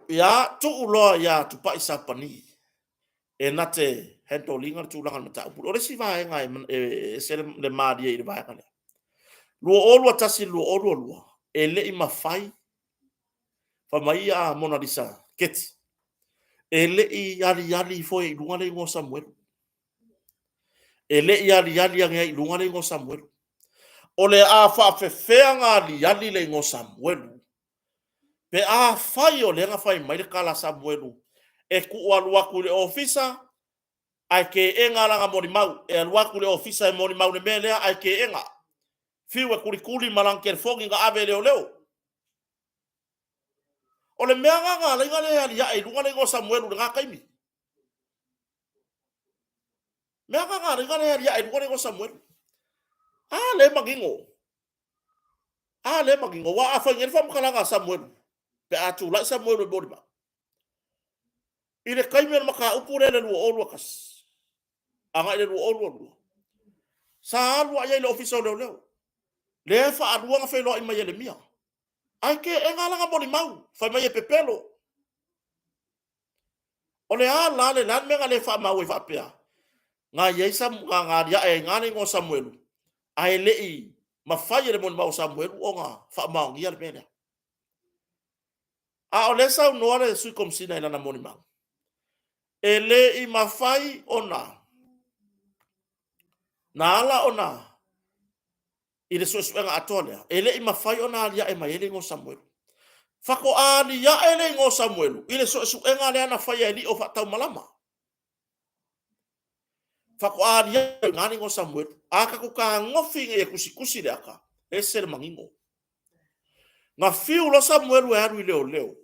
Ia, tuu loa ia Tupai Sapani e na te handle ina le tulaga o le mataupu. O le isi vaega e ese le malie i le vaega lea. 2021 2022, e le i mafai, fai mai a Monalisa Keti, e le i aliali ifo i luga le igoa o Samuelu. E le i aliali ane ai i luga le igoa o Samuelu. O le a faafefea ona aliali le igoa o Samuelu pe afai o lea na fai mai le tala a Samuelu e tuu alu atu i le ofisa ae teena lana molimau, e alu atu i le ofisa e molimau i le mea lea ae teena. Fiu e tulituli ma lana telefoni na ave e leoleo. O le mea lena na ala ai ona le aliae i luga le igoa o Samuelu i lena taimi. Mea lena na ala ai ona le aliae i luga le igoa o Samuelu. A lea e manino. A lea e manino, aua a fai nei le faamatalaga a Samuelu, pe a tulai Samuelu e molimau, i le taimi o le mataupu lea i le 2021, agai i le 2022, sa alu lava i ai i le Ofisa o Leoleo, lea e faalua ona feiloai ma Ieremia. Ae teena lana molimau, fai mai e pepelo. O le a la le a le mea na le faamau ai faapea? Na i ai na na aliae ai i le igoa o Samuelu, ae le i mafai e le molimau o Samuelu ona faamaonia le mea lea. A o lea e saunoa le Sui Komesina i lana molimau, e le i mafai ona na ala ona i le suesuega atoa lea, e le i mafai ona aliae mai ai le igoa o Samuelu. Faatoa aliae le igoa o Samuelu i le suesuega lea na faia e Lio faataumalama. Faatoa aliae i le igoa o Samuelu. A tatou fetagofi ina ia tusitusi le ata, e ese le manino. Na fiu loa Samuelu e alu i leoleo,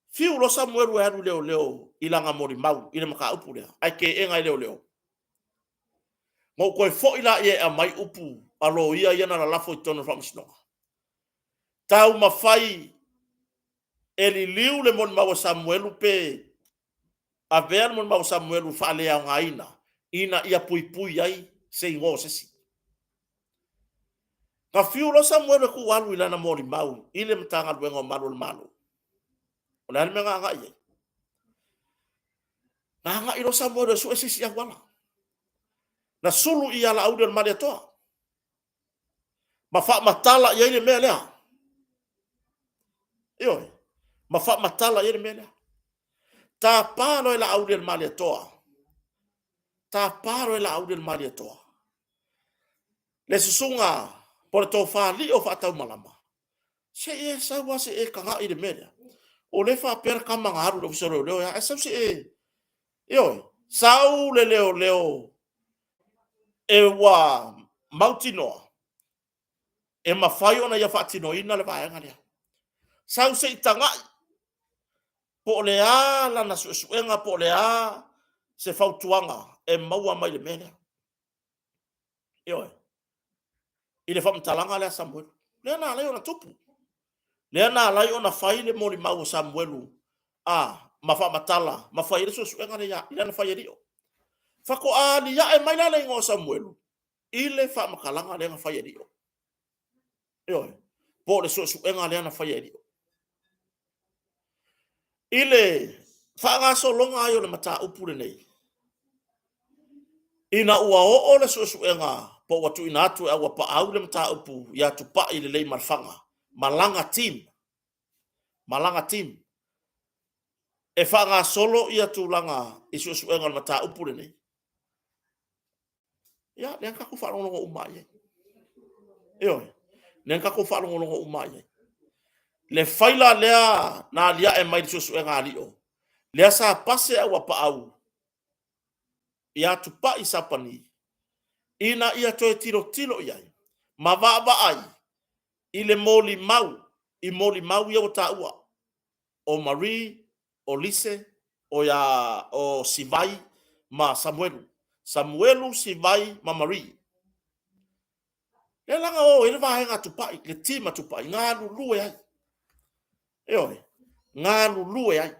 fiu loa Samuelu e alu i leoleo i lana molimau i le mataupu lea, ae teena e leoleo. Na ou toe foi laia e aumai upu a loia ia na lalafo i totonu o le faamasinoga. Taumafai e liliu le molimau a Samuelu pe avea le molimau a Samuelu faaleaogaina ina ia puipui ai se igoa o se isi. Na fiu loa Samuelu e tuu alu i lana molimau i le Matagaluega o Malu o le Malo. O le a le mea na agai ai? Na agai loa Samuelu e sue se isi auala. Na sulu i alauli o le Malietoa ma faamatala i ai le mea lea. Ioe. Ma faamatala i ai le mea lea. Tapa loa e Laauli e le Malietoa. Tapa loa e Laauli e le Malietoa. Le susuga po o le tofa Lio Faataumalama, se i e sau lava se i e tagai i le mea lea. O lea e faapea le tama na alu i le Ofisa o Leoleo e a, ae sau se i e... Ioe, sau le leoleo e ua mautinoa e mafai ona ia faatinoina le vaega lea. Sau se i tagai po o le a lana suesuega po o le a se fautuaga e maua mai le mea lea. Ioe. I le faamatalaga lea a Samuelu. Lea na ala ai ona tupu. Lea na ala ai ona fai le molimau a Samuelu a ma faamatala ma fai ai le suesuega lea na fai e Lio. Faatoa aliae mai la le igoa o Samuelu i le faamatalaga lea na fai e Lio. Ioe, po o le suesuega lea na faia e Lio. I le faagasologa ai o le mataupu lenei, ina ua oo le suesuega po ua tuuina atu e Auapaau le mataupu ia Tupai lelei ma Lefaga ma lana team, ma lana team e faagasolo ia tulaga i suesuega o le mataupu lenei. Ia, lea na tatou faalogologo uma lava i ai. Ioe, lea na tatou faalogologo uma lava i ai. Le faila lea na aliae mai i le suesuega a Lio, lea sa pase Auapaau ia Tupai Sapani ina ia toe tilotilo i ai ma vaavaai i le molimau, i molimau ia ua taua, o Marie, o Lise, o ia o Sivai ma Samuelu. Samuelu, Sivai ma Marie. Lea la na o ai le vaega a Tupai, le team a Tupai, galulue ai. Ioe, galulue ai.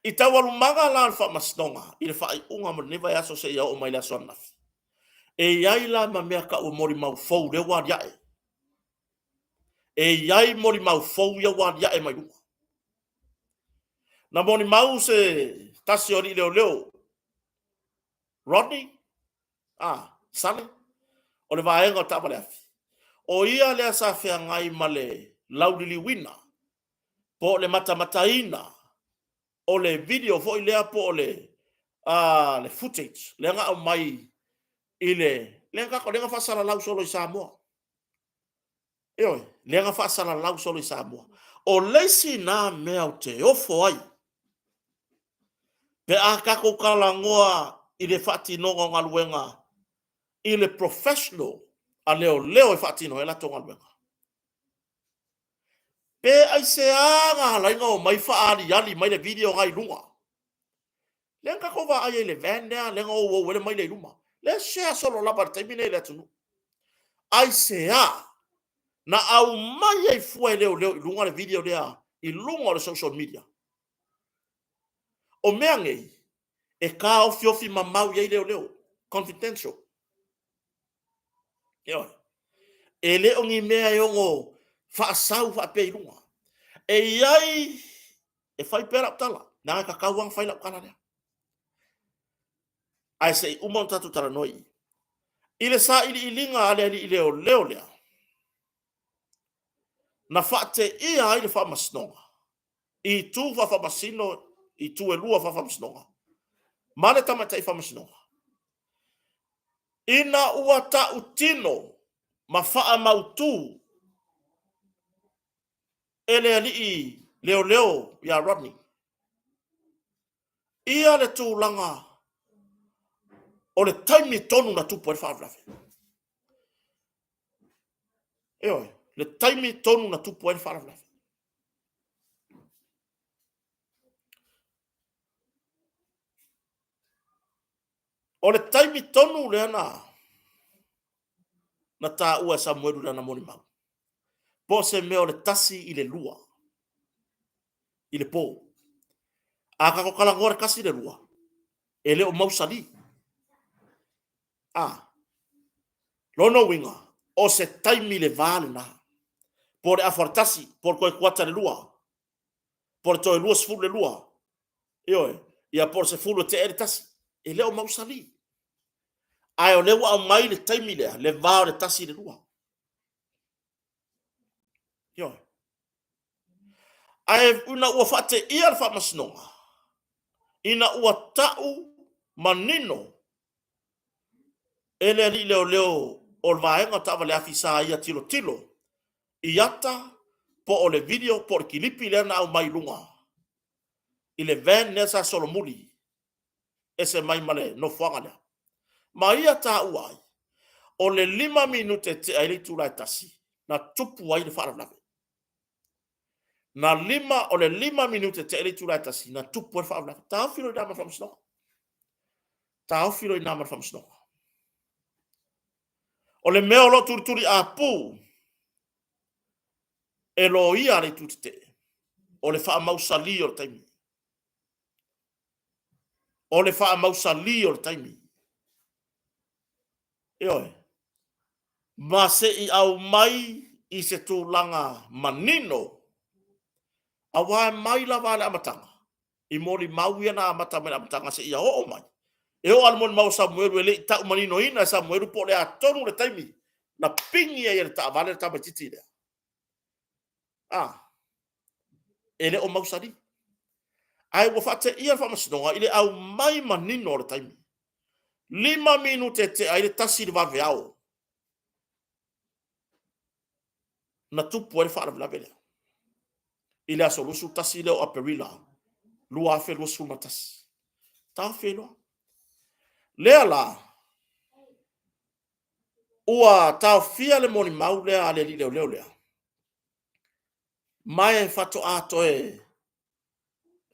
I taualumaga la o le faamasinoga i le faaiuga mo lenei vaiaso seia oo mai le aso ananafi, e i ai la ma mea tau o molimau fou lea ua aliae. E i ai molimau fou ia ua aliae mai luga. Na molimau se tasi o alii leoleo, Rodney Sale, o le vaega o taavaleafi, o ia lea sa feagai ma le lauliliuina po o le matamataina o le video foi lea po o le footage lea na aumai i le lea na faasalalau solo i Samoa. Ioe, lea na faasalalau solo i Samoa. O le isi na mea ou te ofo ai pe a tatou talanoa i le faatinoga o galuega i le professional a leoleo e faatino ai a latou galuega. Pe aisea na ala ai ona omai faaaliali mai le video lena i luga? Lea na tatou vaai ai i le van lea, lea na ou ou ai le maila i luma. Lea e share solo lava i le taimi lenei i le atunuu. Aisea na aumai ai fua e leoleo i luga le video lea i luga o le social media? O mea nei, e taofiofi mamao i ai leoleo, confidential. Ioe. E le o ni mea e ono faasau faapea i luga. E i ai, e fai pea lau tala, leaga e tatau lava ona fai lau tala lea. Ae se i uma ona tatou talanoa i i. I le sailiiliga a le alii leoleo lea, na faateia ai le faamasinoga i itu faafaamasino, itu e lua faafaamasinoga ma le tamaitai faamasinoga, ina ua tautino ma faamautu e le alii leoleo ia Rodney ia le tulaga o le taimi tonu na tupu ai le faalavelave. Ioe, le taimi tonu na tupu ai le faalavelave. O le taimi tonu lea na na taua e Samuelu lana molimau, po o se mea o le 1:55 i le po. A tatou talanoa i le 1:55, e le o mausali. A. Lona uiga, o se taimi i le va lena, po o le afa o le 1, po o le toe kuata i le 2, po o le toe 1:40, ioe, ia po o le 10 e tea ai le 1. E le o mausali. Ae o lea ua aumai le taimi lea, le va o le 1 i le 2. Ioe. Ae ina ua faateia le faamasinoga, ina ua tau manino e le alii leoleo o le vaega o taavale afi sa ia tilotilo i ata po o le video po o le kilipi lea na aumai i luga i le van lea sa solomuli ese mai ma le nofoaga lea. Ma ia taua ai, o le 5 minute e tea ai le itula e 1, na tupu ai le faalavelave. Na lima, o le 5 minute e tea ai le itula e 1, na tupu ai le faalavelave. Taofi loa i ina ma le faamasinoga. Taofi loa i ina ma le faamasinoga. O le mea o lo o tulituliapu e loia a le itu tetee, o le faamausali o le taimi. O le faamausali o le taimi. Ioe. Ma se i aumai i se tulaga manino, aua e mai lava a le amataga, i molimau ia na amata mai le amataga seia oo mai. E oo lava i le molimau a Samuelu e le i tau maninoina e Samuelu po o le a tonu le taimi na pigi ai e le taavale le tamaitiiti lea. A, e le o mausali. Ae ua faateia le faamasinoga i le aumai manino o le taimi. 5 minute e tea ai le 1 i le vaveao na tupu ai le faalavelave lea i le aso 21 lea o Aperila 2021. Taofi ai loa. Lea la, ua taofia le molimau lea a le alii leoleo lea, ma e faatoa toe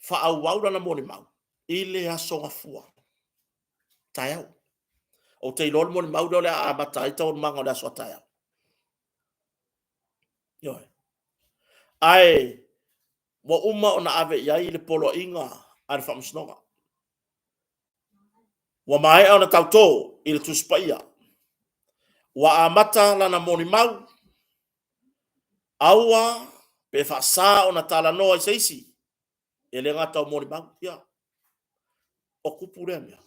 faaauau lana molimau i le Aso Gafua taeao. Ou te iloa le molimau lea o le a amata ai taualumaga o le aso a taeao. Ioe. Ae ua uma ona ave i ai le poloaiga a le Faamasinoga. Ua maea ona tauto i le Tusi Paia. Ua amata lana molimau, aua pe faasa ona talanoa i se isi, e le gata o molimau. Ia, o kupu lea mea.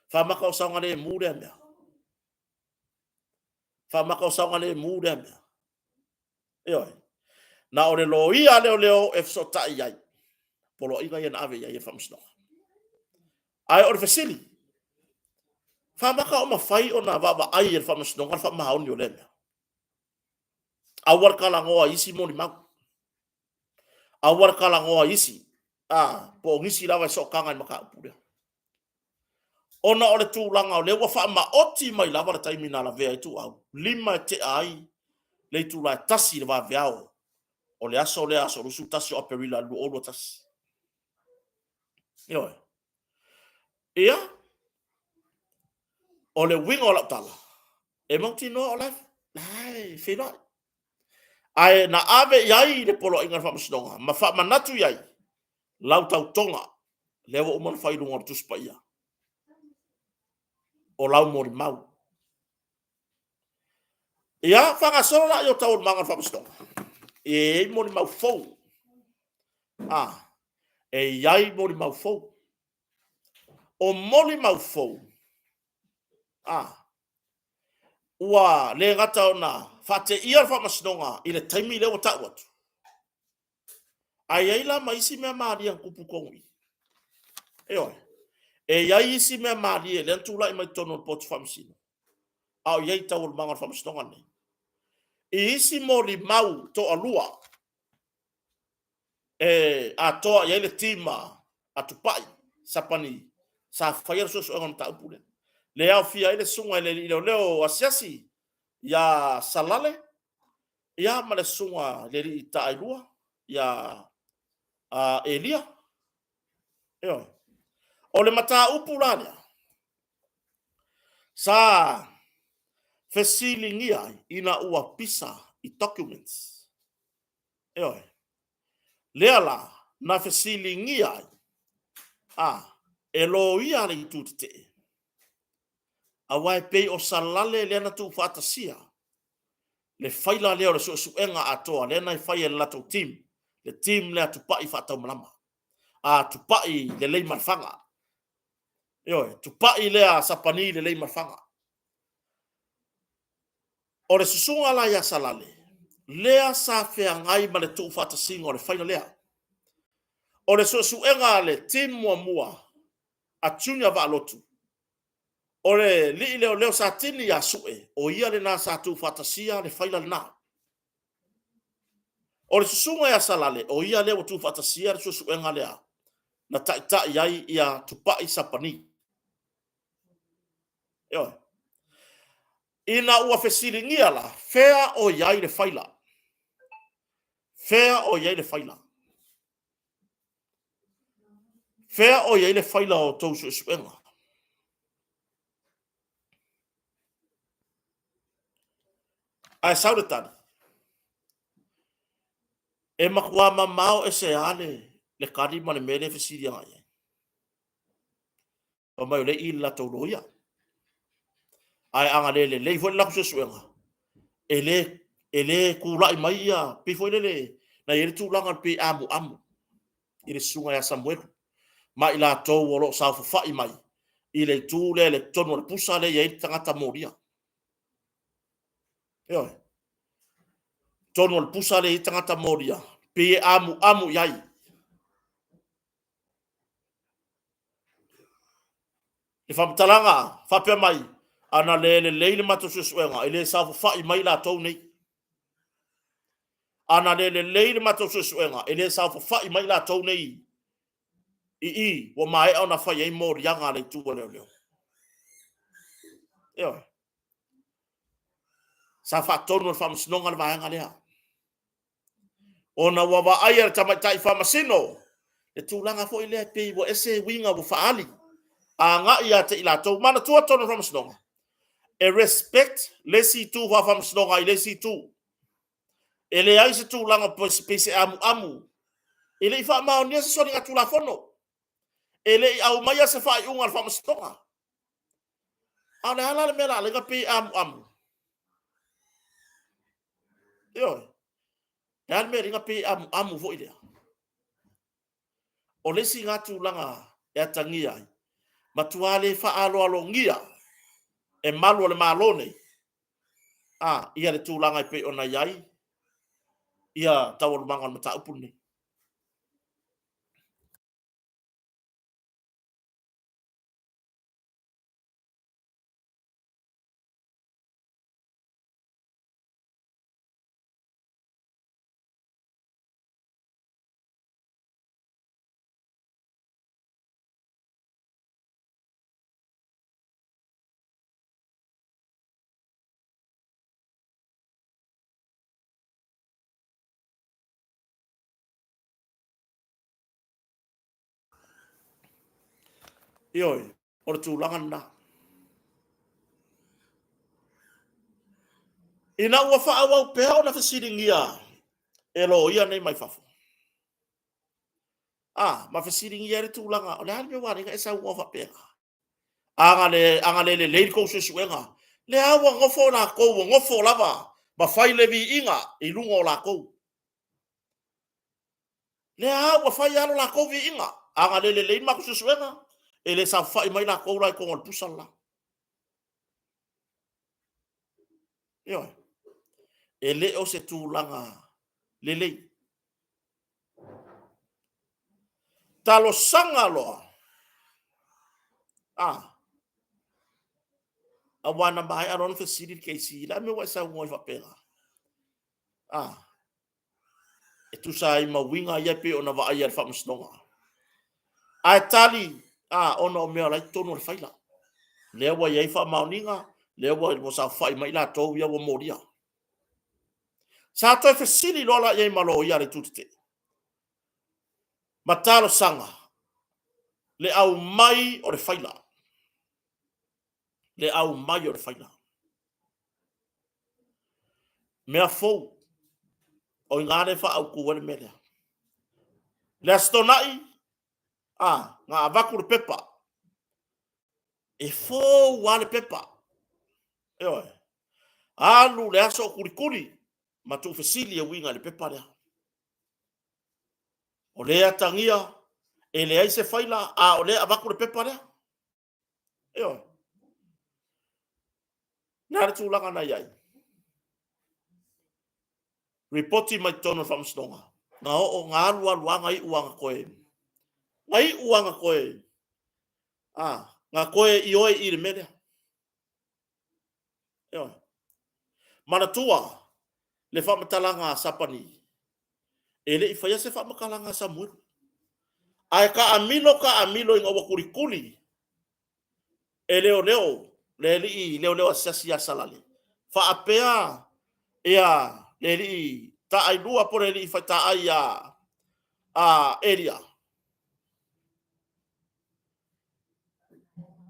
Faamaka o saogalemu lea mea. Faamaka o saogalemu lea mea. Ioe. Na o le loia a leoleo e fesootai i ai. Poloaiga ia na ave i ai e le faamasinoga. Ae o le fesili, faamaka o mafai ona vaavaai e le faamasinoga le faamaoni o lea mea? Aua le talanoa i isi molimau. Aua le talanoa i isi, a, po o nisi lava e sootaga i le mataupu lea. Ona o le tulaga o lea ua faamaoti mai lava le taimi na lavea ai Tuuau, 5 e tea ai le itula e 1 i le vaveao o le aso lea, aso 21 o Aperila 2021. Ioe. Ia, o le uiga o lau tala, e mautinoa o la e feiloai. Ae na ave i ai le poloaiga a le faamasinoga ma faamanatu i ai lau tautoga lea ua uma ona fai i luga o le Tusi Paia o lau molimau. Ia, faagasolo la i o taualumaga o le faamasinoga. E i ai molimau fou. A, e i ai molimau fou. O molimau fou, a, ua le gata ona faateia le faamasinoga i le taimi lea ua tau atu, ae i ai la ma isi mea malie na tupu tonu i i. Ioe. E i ai isi mea malie lea na tulai mai totonu o le potu faamasino, a o i ai i taualumaga o le faamasinoga lenei. I isi molimau toalua e atoa i ai le team a Tupai Sapani sa faia le suesuega o le mataupu lea. Le aofia ai le susuga i le alii leoleo asiasi ia Salale, ia ma le susuga i le alii taailua ia Elia. Ioe. O le mataupu la lea, sa fesiligia ai ina ua pisa i documents. Ioe. Lea la na fesiligia ai a e loia le itu tetee, aua e pei o Salale lea na tuufaatasia le faila lea o le suesuega atoa lea na e fai e le latou team, le team lea a Tupai Faataumalama, a Tupai Leleimalefanga. Ioe, Tupai lea a Sapani Leleimalefanga. O le susuga la ia Salale, lea sa feagai ma le tuufaatasiga o le faila lea. O le suesuega a le team muamua a Junior Vaalotu, o le lii leoleo Satini ia Sue, o ia lena sa tuufaatasia le faila lena. O le susuga ia Salale, o ia lea ua tuufaatasia le suesuega lea na taitai ai ia Tupai Sapani. Ioe. Ina ua fesiligia la, fea o i ai le faila? Fea o i ai le faila? Fea o i ai le faila o tou suesuega? Ae sau le tali, e matua mamao ese lava le tali ma le mea lea e fesili agai i ai. Fai mai o lea e i i le latou loia. Ae a na le lelei foi le latou suesuega, e le, e le tulai mai ia, pei foi lele na i ai le tulaga e pei e amuamu i le susuga ia Samuelu ma i latou o lo o saofafai mai i le itu lea i le totonu o le pusa lea e i ai le tagata molia. Ioe. Totonu o le pusa lea e i ai tagata molia, pei e amuamu i ai. Le faamatalaga faapea mai, ana le lelei le matou suesuega, e le saofafai mai latou nei. Ana le lelei le matou suesuega, e le saofafai mai latou nei i i ua maea ona fai ai moliaga a le itu a leoleo. Ioe. Sa faatonu e le faamasinoga le vaega lea. Ona ua vaaia le tamaitai faamasino le tulaga foi lea pei ua ese uiga ua faaali agai ia te i latou. Manatua tonu o le faamasinoga, e respect le isi itu faafaamasinoga i le isi itu. E leai se tulaga pei se amuamu. E le i faamaonia se soligatulafono. E le i aumaia se faaiuga a le faamasinoga. A o le a la le mea la ala ai pei e amuamu? Ioe. Le a le mea e ala ai pei e amuamu foi lea? O le isi lena tulaga e atagia ai, matua le faaaloalogia e malu o le Malo nei a ia le tulaga e pei ona i ai ia taualumaga o le mataupu lenei. Ioe, o le tulaga lena. Ina ua faaauau pea ona fesiligia e loia nei mai fafo, a, ma fesiligia ai le tulaga, o le a le mea ua ala ai ona e saunoa faapena? A na le lelei le tou suesuega, lea ua nofo latou, ua nofo lava ma fai le viiga i luga o latou. Lea ua fai lava lo latou viiga. A na le lelei le matou suesuega, e le saofafai mai latou la i totonu o le pusa le la. Ioe. E le o se tulaga lelei. Talosaga loa. A. Aua na maea loa ona fesili le KC, le a le mea ua e saunoa ai faapena? A. E tusa ai ma uiga ia e pei ona vaaia e le Faamasinoga. Ae tali, a, ona o mea o la e i totonu o le faila. Lea ua i ai faamaoniga, lea ua saofafai mai latou ia ua molia. Sa toe fesili loa la i ai ma loia a le Itu Tetee ma talosaga le aumai o le faila. Le aumai o le faila. Mea fou, o i ina lea e faaautu ai le mea lea. Le Aso Toonai, a, na avatu le pepa, e fou lava le pepa. Ioe. Alu le aso o tulituli ma tuufesili e uiga i le pepa lea. O lea e atagia, e leai se faila, a o lea e avatu le pepa lea. Ioe. Le a le tulaga na i ai? Ripoti mai totonu o le Faamasinoga, na oo, na alu alu lava na iu lava na toe, na iu lava na toe, a, na toe ioe i le mea lea. Ioe. Manatua le faamatalaga a Sapani, e le i faia se faamatalaga a Samuelu. Ae taamilo taamilo ina ua tulituli e leoleo, le alii leoleo asiasi ia Salale, faapea ia le alii taailua po o le alii faitaai ia Elia.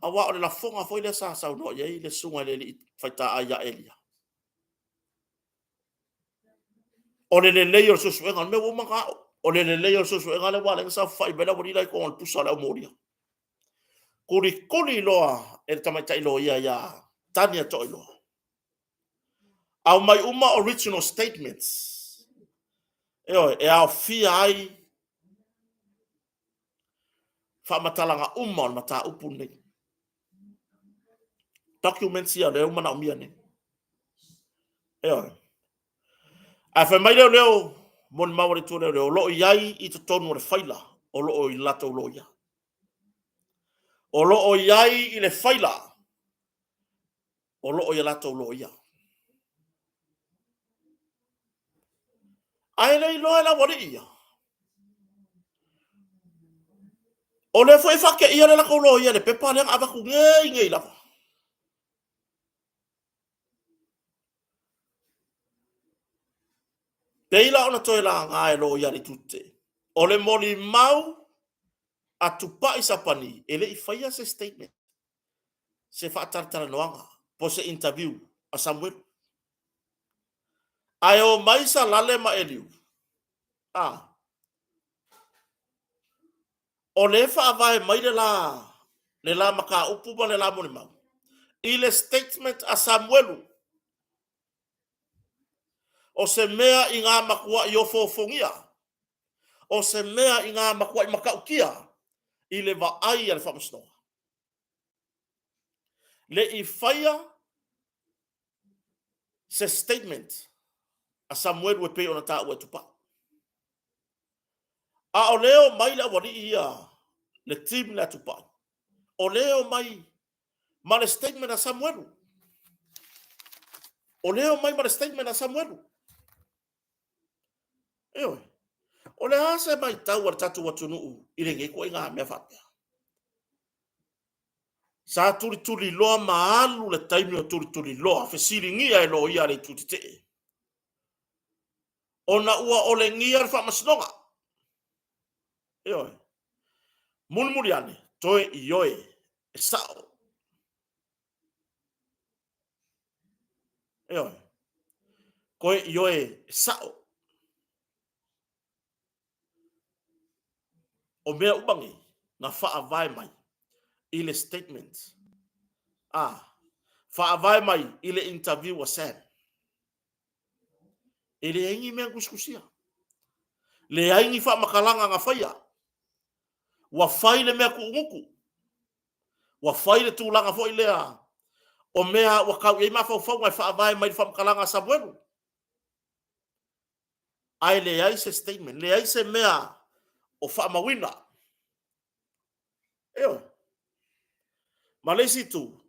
Aua o le lafoga foi lea sa saunoa i ai le susuga i le alii faitaai ia Elia. O le lelei o le suesuega, o le mea ua uma ona ao, o le lelei o le suesuega lea ua ala ai ona saofafai mai le aualii la i totonu o le pusa o le aumolia. Tulikuli loa e le tamaitai loia ia Tania Toailoa. Aumai uma original statements, ioe, e aofia ai faamatalaga uma o le mataupu lenei. Documents ia o lea ua manaomia nei. Ioe. Ae fai mai leoleo, molimau a le itu leoleo, o lo o i ai i totonu o le faila o lo o i le latou loia. O lo o i ai i le faila o lo o i a latou loia. Ae le iloa e le aualii ia. O lea foi e faateia le latou loia i le pepa lea na avatu nei nei lava. Pei la ona toe laga e loia a le itu tetee, o le molimau a Tupai Sapani e le i faia se statement, se faatalatalanoaga po o se interview a Samuelu. Ae o mai Salale ma Eliu, a, o lea e faavae mai le la, le la mataupu ma le la molimau i le statement a Samuelu. O se mea i ngā matuai ofoofogia, o se mea i ngā matuai matautia i le vaai a le Faamasinoga. Le i faia se statement a Samuelu e pei ona taua e Tupai. A o lea e omai le aualii ia, le team lea a Tupai, o lea e omai ma le statement a Samuelu. O lea e omai ma le statement a Samuelu. Ioe. O le a se matau a le tatou atunuu i lenei ituaiga mea faapea? Sa tulituliloa ma alu le taimi o tulituliloa, fesiligia e loia a le itu tetee. Ona ua olegia le faamasinoga. Ioe. Mulimuli ane, toe ioe e sao. Ioe. Toe ioe e sao. O mea uma nei, na faavae mai i le statement. A, faavae mai i le interview a Sam. E leai ni mea na tusitusia. Leai ni faamatalaga na faia. Ua fai le mea tuugutu. Ua fai le tulaga foi lea o mea ua tau i ai mafaufauga e faavae mai le faamatalaga a Samuelu. Ae leai se statement, leai se mea o faamauina. Ioe. Ma le isi itu,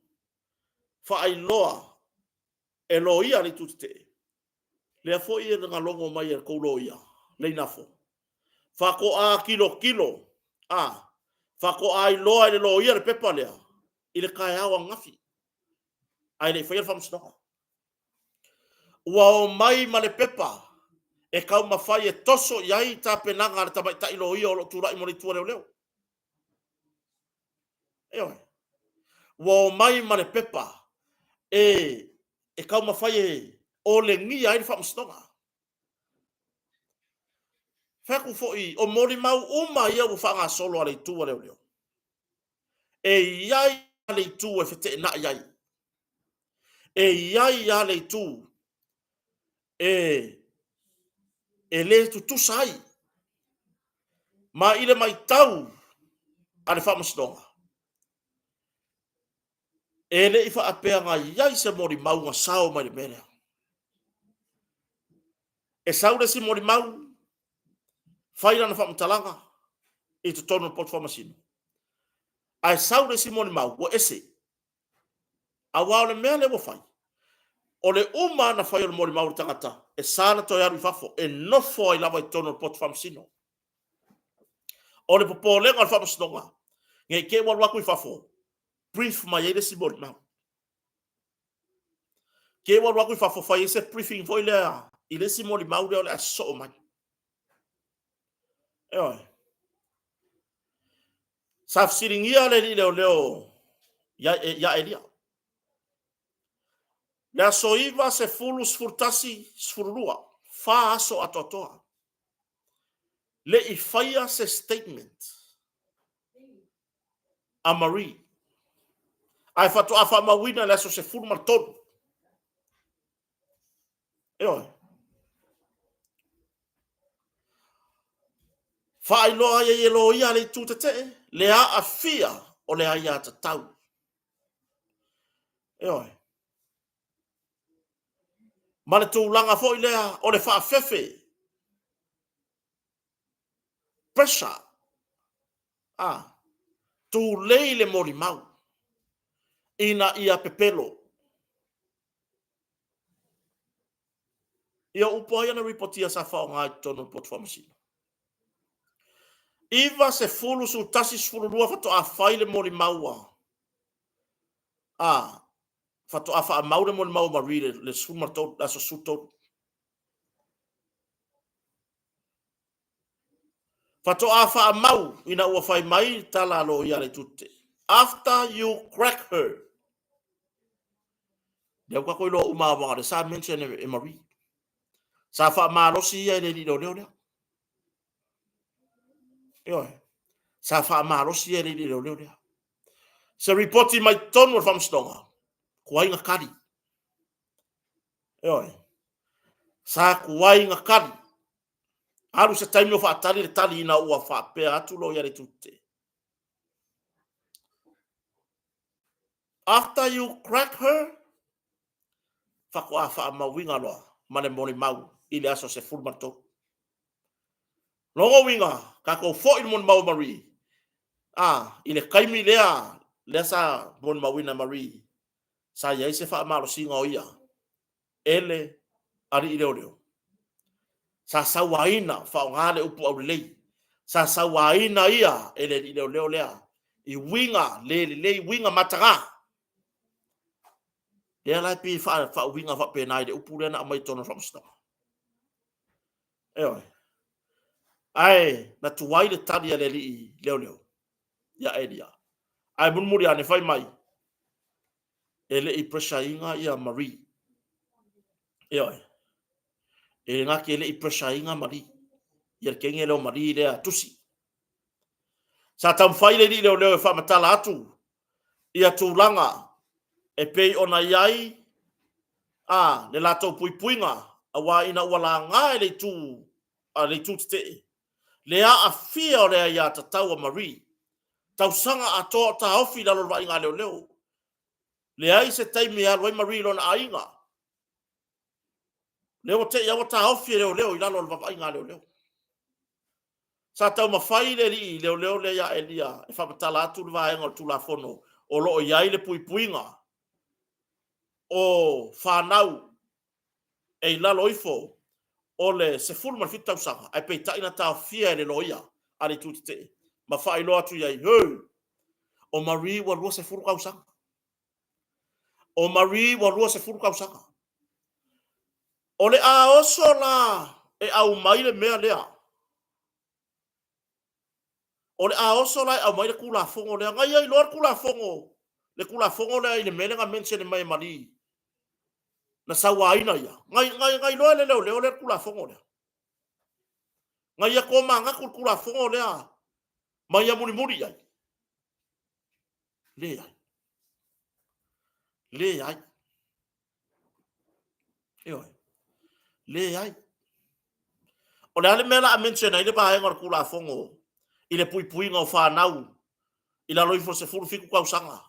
faailoa e loia le itu tetee, lea foi e na logo mai e le tou loia, Leinafo. Faatoa tilotilo, a, faatoa iloa e le loia le pepa lea i le taeao ananafi, ae le i faia le faamasinoga. Ua omai ma le pepa e taumafai e toso i ai tapenaga a le tamaitai loia o lo o tulai mo le itu a leoleo. Ioe. Ua omai ma le pepa e, e taumafai e olegia ai le faamasinoga. Fai atu foi, o molimau uma ia ua faagasolo a le itu a leoleo, e i ai le itu e feteenai ai. E i ai lava le itu e, e le tutusa ai. Ma i le matau a le Faamasinoga, e le i faapea na i ai se molimau na sao mai le mea lea. E sau le isi molimau, fai lana faamatalaga i totonu o le potu faamasino. Ae sau le isi molimau ua ese. Aua o le mea lea ua fai, o le uma ona fai o le molimau a le tagata, e sa ona toe alu i fafo, e nofo ai lava i totonu o le potu faamasino. O le popolega o le faamasinoga, ne i te i ua alu atu i fafo, brief mai ai le isi molimau. Te i ua alu atu i fafo fai ai se briefing foi lea i le isi molimau lea o le a sosoo mai. Ioe. Sa fesiligia le alii leoleo ia Elia. Le aso 9, 10, 11, 12, fa aso atoatoa. Le i faia se statement a Marie. Ae faatoa faamauina i le aso 13. Ioe. Faailoa ai e loia a le itu tetee le aafia o le aiatatau. Ioe. Ma le tulaga foi lea o le faafefe pressure, a, tulei le molimau ina ia pepelo. Ia o upu a ia na ripotia sa faaaoga i totonu o le potu faamasino? 9, 10, 11, 12 faatoa fai le molimau a, a, faatoa faamau le molimau a Marie le 13, le aso 13. Faatoa faamau ina ua fai mai le tala a loia a le Itu Tetee. After you crack her. Lea ua tatou iloa uma lava, o lea sa mention e Marie. Sa faamalosi ia e le alii leoleo lea. Ioe. Sa faamalosi ia e le alii leoleo lea. Se ripoti mai totonu o le faamasinoga, tuai na tali. Ioe. Sa tuai na tali. Alu se taimi o faatali le tali ina ua faapea atu loia le Itu Tetee. After you crack her, faatoa faamauina loa ma le molimau i le aso 13. Lona uiga, tatou foi i le molimau a Marie, a, i le taimi lea, lea sa molimauina e Marie, sa i ai se faamalosiga o ia e le alii leoleo. Sa sauaina, faaaoga le upu aulelei, sa sauaina ia e le alii leoleo lea i uiga le lelei, uiga mataga. Lea la e pei e faauiga faapena i le upu lea na aumai i totonu o le faamasinoga. Ioe. Ae na tuai le tali a le alii leoleo ia Elia. Ae mulimuli ane fai mai, e le i pressure ina ia Marie. Ioe. E le gata e le i pressure ina Marie. Ia le kenge lea o Marie lea tusi. Sa taumafai le alii leoleo e faamatala atu ia tulaga e pei ona i ai a le latou puipuiga aua ina ua laga e le itu a le itu tetee le aafia o le aiatatau a Marie tausaga atoa o taofi i lalo o le vaaiga a leoleo. Leai se taimi e alu ai Marie i lona aiga. Lea ua te i lava ua taofi e leoleo i lalo o le vaavaaiga a leoleo. Sa taumafai le alii leoleo lea ia Elia e faamatala atu le vaega o le Tulafono o lo o i ai le puipuiga o fanau e i lalo ifo o le 17 tausaga, ae peitai na taofia e le loia a le Itu Tetee ma faailoa atu i ai, Heu! O Marie ua 20 tausaga. O Marie ua 20 tausaga. O le a oso la e aumai le mea lea. O le a oso la e aumai le Tulafono lea. Na ia iloa le Tulafono, le Tulafono lea i le mea lea na mention mai e Marie, na sauaina ia. Na, na, na iloa e le leoleo lea le Tulafono lea. Na ia tomanatu le Tulafono lea ma ia mulimuli i ai. Leai. Leai. Ioe. Leai. O le a le mea la a mention ai le vaega o le Tulafono i le puipuiga o fanau i lalo ifo o le 17 tausaga?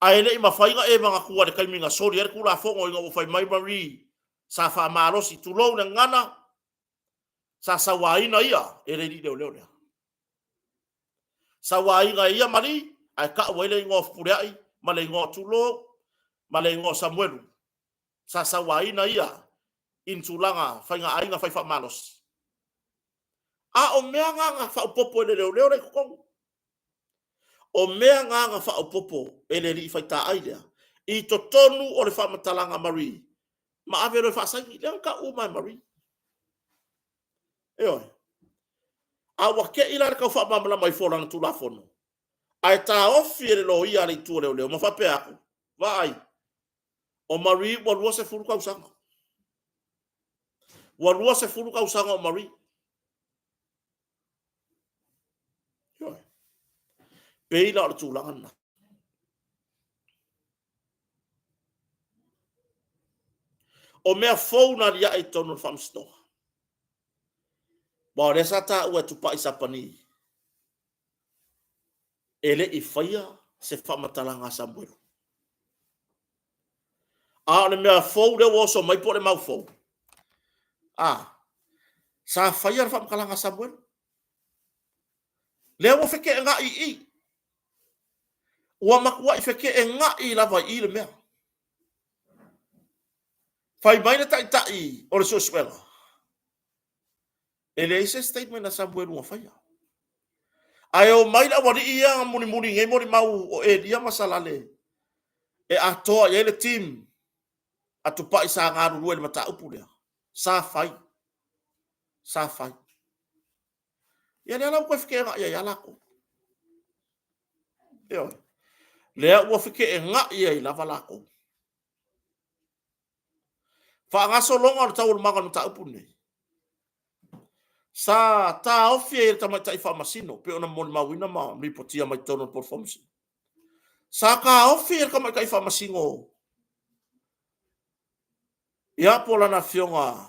Ae le i mafai ona e manatua i le taimi na soli ai le Tulafono ina ua fai mai Marie. Sa faamalosi, tulou le gagana, sa sauaina ia e le alii leoleo lea. Sauaina e ia Marie, ae tau ai le igoa o Fepuleai ma le igoa o Tulou ma le igoa o Samuelu. Sa sauaina ia i ni tulaga faiga aiga fai faamalosi. A o mea na na faaopoopo e le leoleo lea i totonu. O mea na na faaopoopo e le alii faitaai lea i totonu o le faamatalaga a Marie ma ave loa e faasaini. Lea na tau uma e Marie. Ioe. A ua te i la le tau faamalamalama ifo o lana Tulafono, ae taofi e le loia a le itu o leoleo ma faapea atu, vaai, o Marie ua 20 tausaga. Ua 20 tausaga o Marie. Ioe. Pei la o le tulaga lena. O mea fou na aliae i totonu o le faamasinoga. Aua o lea sa taua e Tupai Sapani, e le i faia se faamatalaga a Samuelu. A o le mea fou lea ua oso mai po o le mau fou, a, sa faia le faamatalaga a Samuelu. Lea ua feteenai i i. Ua matuai feteenai lava i i le mea. Fai mai le taitai o le suesuega, e leai se statement a Samuelu na faia. Ae o mai le aualii ia na mulimuli nei molimau o Elia ma Salale e atoa i ai le team a Tupai sa galulue i le mataupu lea. Sa fai. Sa fai. Ia lea la ua toe feteenai ai lava latou. Ioe. Lea ua feteenai ai lava latou. Faagasologa o le taualumaga o le mataupu lenei, sa taofi ai e le tamaitai faamasino, pei ona molimauina ma lipotia mai totonu o le Poto Faamasino. Sa taofi e le tamaitai faamasino ia po o lana afioga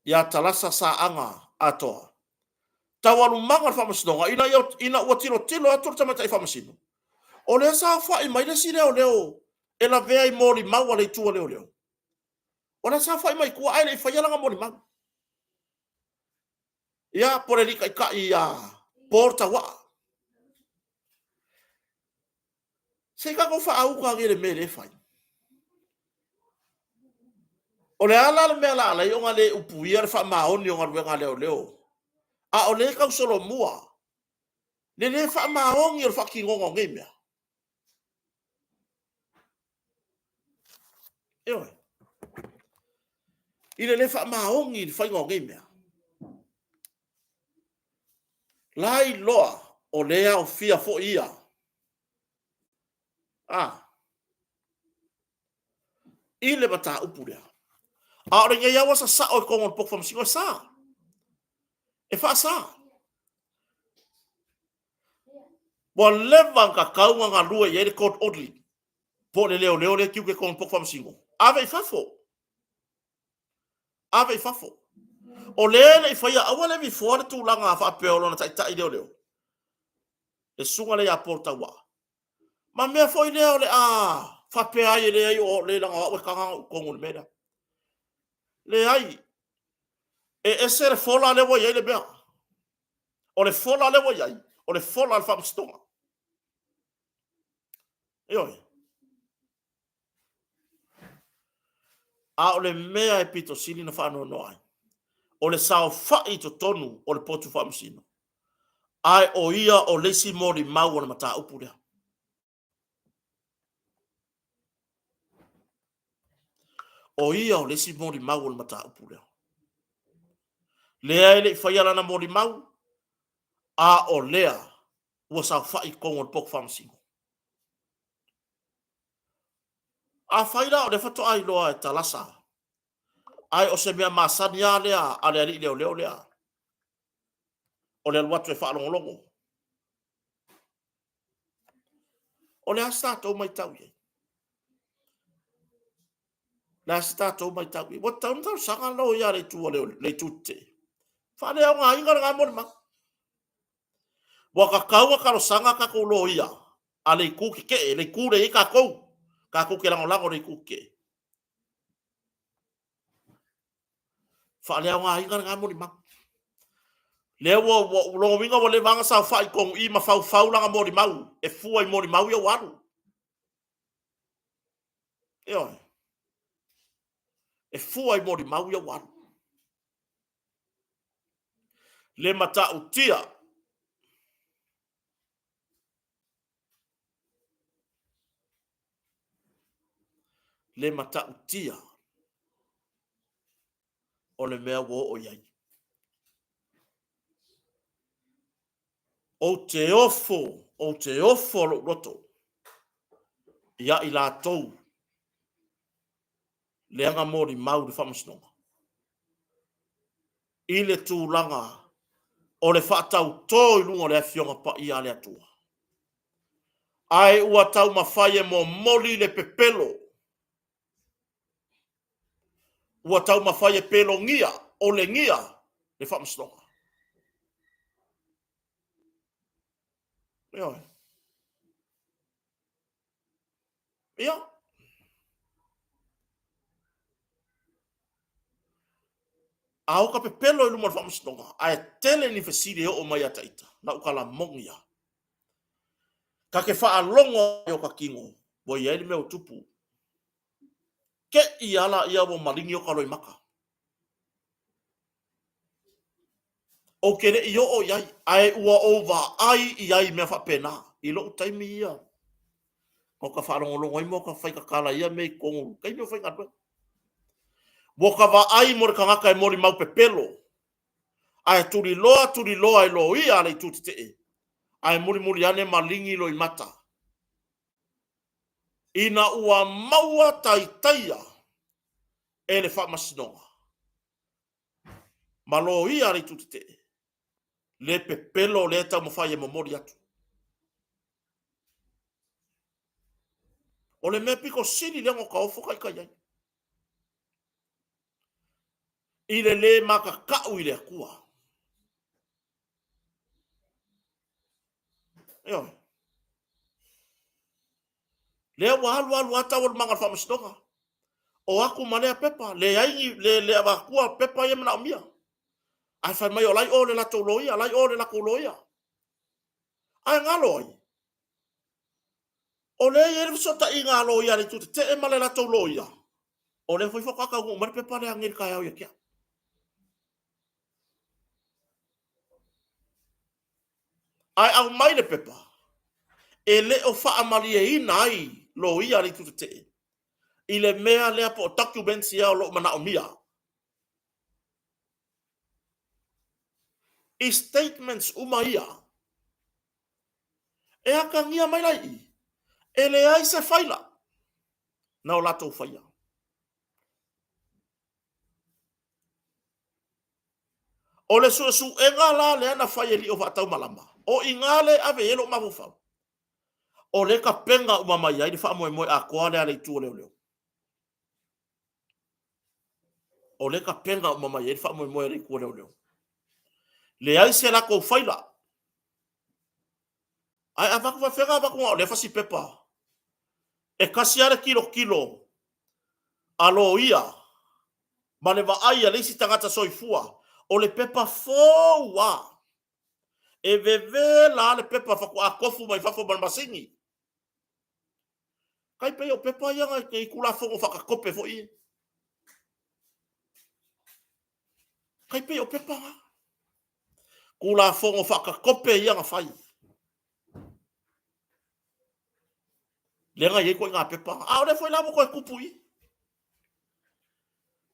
ia Talasa Saaga Atoa, taualumaga o le faamasinoga ina, ia, ina ua tilotilo atu le tamaitai faamasino, o lea sa aofai mai le isi leoleo e lavea i molimau a le itu a leoleo. O lea sa aofai mai i tua ae le i faia lana molimau. Ia, po o le alii taitai ia Paul Tauaa. Se i tatou faauta ane i le mea lea e fai. O le a la le mea o le a ala ai ona le upuia le faamaoni o galuega a leoleo, a o lea e tausolomua le le faamaoni o le faatinoga o nei mea? Ioe. I le le faamaoni i le faiga o nei mea. La iloa o lea e aofia foi ia. A. I le mataupu lea. A o lenei lava ua sasao i totonu o le poto faamasino, e sa. E faasa. Ua leva ona tatau ona galue i ai le court orderly po o le leoleo lea e tiute i totonu o le poto faamasino. Ave i fafo. Ave i fafo. O lea e le i faia, aua le vifoa le tulaga faapea o lona taitai leoleo, le susuga lea ia Paul Tauaa. Ma mea foi lea o le a faapea ai e leai o le leaga o au e taga ou totonu i le mea lea. Leai, e ese le fola lea ua i ai le mea. O le fola lea ua i ai, o le fola a le faamasinoga. Ioe. A o le mea e pito sili ona faanoanoa ai, o le saofai i totonu o le potu faamasino, ae o ia o le isi molimau o le mataupu lea. O ia o le isi molimau o le mataupu lea. Lea e le i faia lana molimau, a o lea ua saofai i totonu o le potu faamasino. Afai la o lea faatoa iloa e Talasa, ae o se mea masani lava lea a le alii leoleo lea, o le alu atu e faalogologo. O le a se tatou matau i ai? Le a se tatou matau i ai? Ua tatau ona talosaga loia a le itu a le itu tetee. Faaleaogaina lena molimau. Ua tatau ona talosaga tatou loia a le itu tetee, le itu lea e i ai tatou, tatou te lagolago i le itu tetee. Faaleaogaina lena molimau. Lea ua ua lona uiga ua leva ona saofai i totonu i i ma faufau lana molimau e fua i molimau ia ua alu. Ioe. E fua i molimau ia ua alu. Le matautia le matautia o le mea ua oo i ai. Ou te ofo, ou te ofo lou loto ia i latou leaga molimau i le faamasinoga. I le tulaga o le faatautō i luga o le Afioga Paia a le Atua. Ae ua taumafai e momoli le pepelo ua taumafai e pelogia, olegia le faamasinoga. Ioe. Ia. A o ka pepelo i luma o le faamasinoga, ae tele ni fesili e oo mai ia ita, lau tala moni lava. Ta te faalogo ai o ka tino, ua i ai le mea ua tupu. Te i ala ia ua maligi o ka loimata. Ou te le i oo i ai, ae ua ou vaai i ai i mea faapena. I lou taimi ia, o ka faalogologo ai ma ka faitatala ia mea i totonu, taimi o faigaluega. Ua ka vaai mo le tagata e molimau pepelo, ae tuliloa tuliloa e loia a le itu tetee, ae mulimuli ane maligi loimata. Ina ua maua taitaia e le faamasinoga ma loia a le itu tetee, le pepelo lea e taumafai e momoli atu. O le mea pito sili lea ona ta ofo ta ita i ai. I le lē makaka'u i le Atua. Ioe. Lea ua alu alu lava taualumaga o le faamasinoga. O atu ma lea pepa, leai ni, le, le avatua pepa ia manaomia. Ae fai mai o la e i o le latou loia, la e i o le latou loia. Ae galo ai, o lea e i ai le fesootaiga a loia a le itu tetee ma le latou loia, o lea foi faatoa taunuu mai le pepa lea ananei i le taeao ia te au. Ae aumai le pepa e le o faamalieina ai loia a le itu tetee i le mea lea po o documents ia o lo o manaomia. I statements uma ia, e atagia mai la i i, e leai se faila na o latou faia. O le suesuega la lea na fai e lio faataumalama, o i ina lea e ave i ai lou mafaufau, o lea e tapena uma mai ai le faamoemoe atoa lea a le Itu o Leoleo. O lea e tapena uma mai ai le faamoemoe a le Itu o Leoleo. Leai se latou faila. Ae avatu faafefea avatu na o lea fasi pepa. E tasi lava le tilotilo a loia ma le vaai a le isi tagata soifua, o le pepa fou lava. E vevela lava le pepa faatoa tofu mai fafo ma le masini. Tai pei o pepa ia na i Tulafono faakakope foi ia. Tai pei o pepa na. Tulafono faakakope ia na fai. Lea na i ai ituaiga pepa na. A o lea foi la ua toe tupu i i.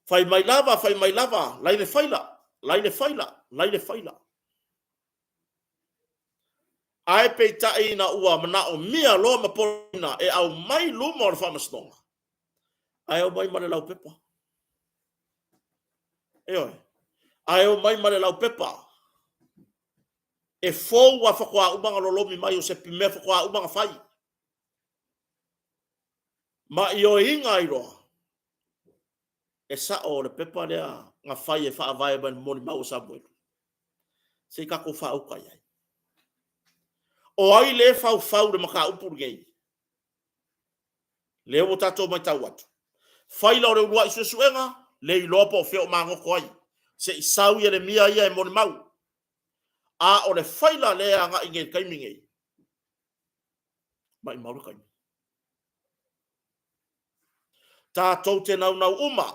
Fai mai lava, fai mai lava, lai le faila, lai le faila, lai le faila. Ae peitai ina ua manaomia loa ma poina e aumai luma o le faamasinoga, ae omai ma le laupepa. Ioe. Ae omai ma le laupepa e fou a faatoa uma ona lolomi mai o se mea faatoa uma ona fai. Ma ioeina ai loa e sa'o o le pepa lea na fai e faavae mai le molimau o Samuelu. Se i tatou faauta i ai. O ai lea e faufau le mataupu lenei? Lea ua tatou matau atu. Faila o le uluai suesuega, le iloa po o fea o magoto ai. Se i sau Ieremia ia e molimau. A o le faila lea e agai nei i le taimi nei, maimau le taimi. Tatou te naunau uma,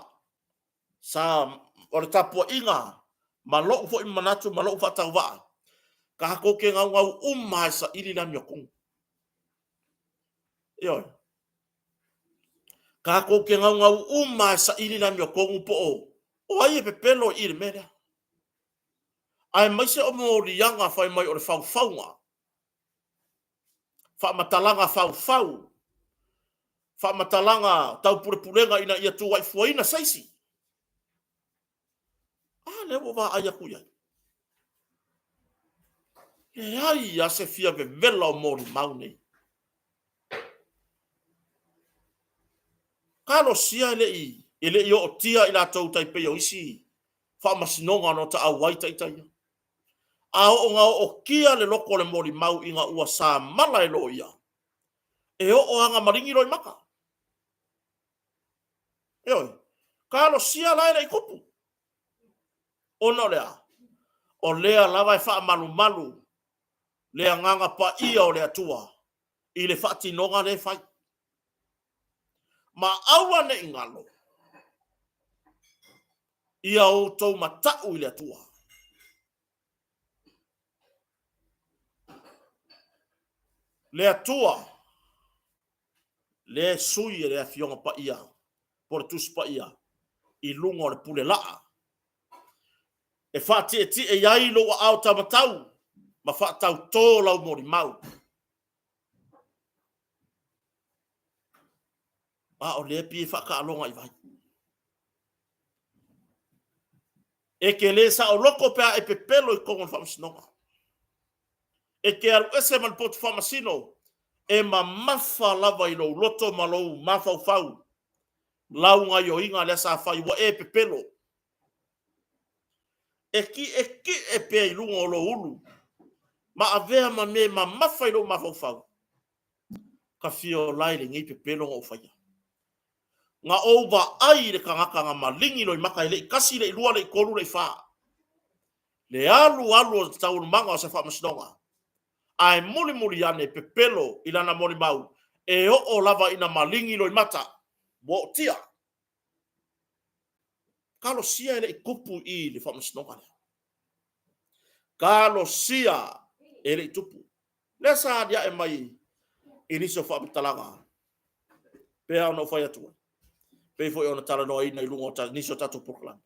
sa o le tapuaiga ma lou foi manatu ma lou faatauvaa, tatou te naunau uma e saili le amiotonu. Ioe. Tatou te naunau uma e saili le amiotonu po o ai e pepelo i le mea lea. Aemaise o moliaga fai mai o le faufauga, faamatalaga faufau, faamatalaga tau pulepulega ina ia tuuaifuaina se isi. A lea ua vaai atu i ai. Leai lava se fia vevela o molimau nei. Talosia e le i ootia i latou tai pei o isi faamasinoga na taau ai ita ia. A oo na ootia le loto o le molimau ina ua samala e loia, e oo lava na maligi loimata. Ioe, talosia la e le i tupu. Ona o le a? O lea lava e faamalumalu le agaga paia o le Atua i le faatinoga lea e fai. Ma aua ne i galo ia outou matau i le Atua. Le Atua lea e sui e le Afioga Paia po o le Tusi Paia i luga o le pule laa e faatietie i ai lou aao taumatau ma faatautō lau molimau. A o lea e pei e faataaloga i vai. E te le saoloto pe a e pepelo i totonu o le faamasinoga. E te alu ese ma le potu faamasino, e mamafa lava i lou loto ma lou mafaufau lau gaioiga lea sa fai ua e pepelo. E kiʻekiʻe pea i luga o lou ulu ma avea ma mea e mamafa i lou mafaufau ka fia ola i lenei pepelo na ou faia. Na ou vaai i le tagata na maligi loimata e le i tasi, le i lua, le i tolu, le i fa. Le alu alu o taualumaga o se faamasinoga, ae mulimuli ane pepelo i lana molimau e oo lava ina maligi loimata, ua ootia. Talosia e le i tupu i le faamasinoga lea. Talosia e le i tupu. Lea sa aliae mai i nisi o faamatalaga pei ona ou fai atu ai, pei foi ona talanoaina i luga o nisi o tatou polokalame.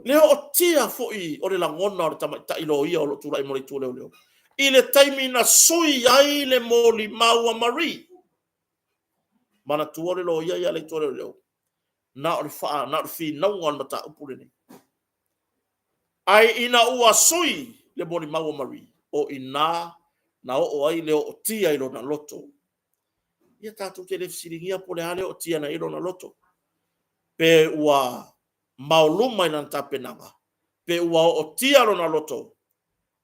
Le ootia foi o le lagona o le tamaitai loia o lo o tulai mo le itu o leoleo i le taimi na sui ai le molimau a Marie. Manatua le loia ia le itu o leoleo, na o le faa, na o le finauga o le mataupu lenei. Ae ina ua sui le molimau a Marie, o i ina na oo ai le ootia i lona loto. Ia tatou te le fesiligia po o le a le ootia na i ai lona loto. Pe ua maoluma i lana tapenaga, pe ua ootia lona loto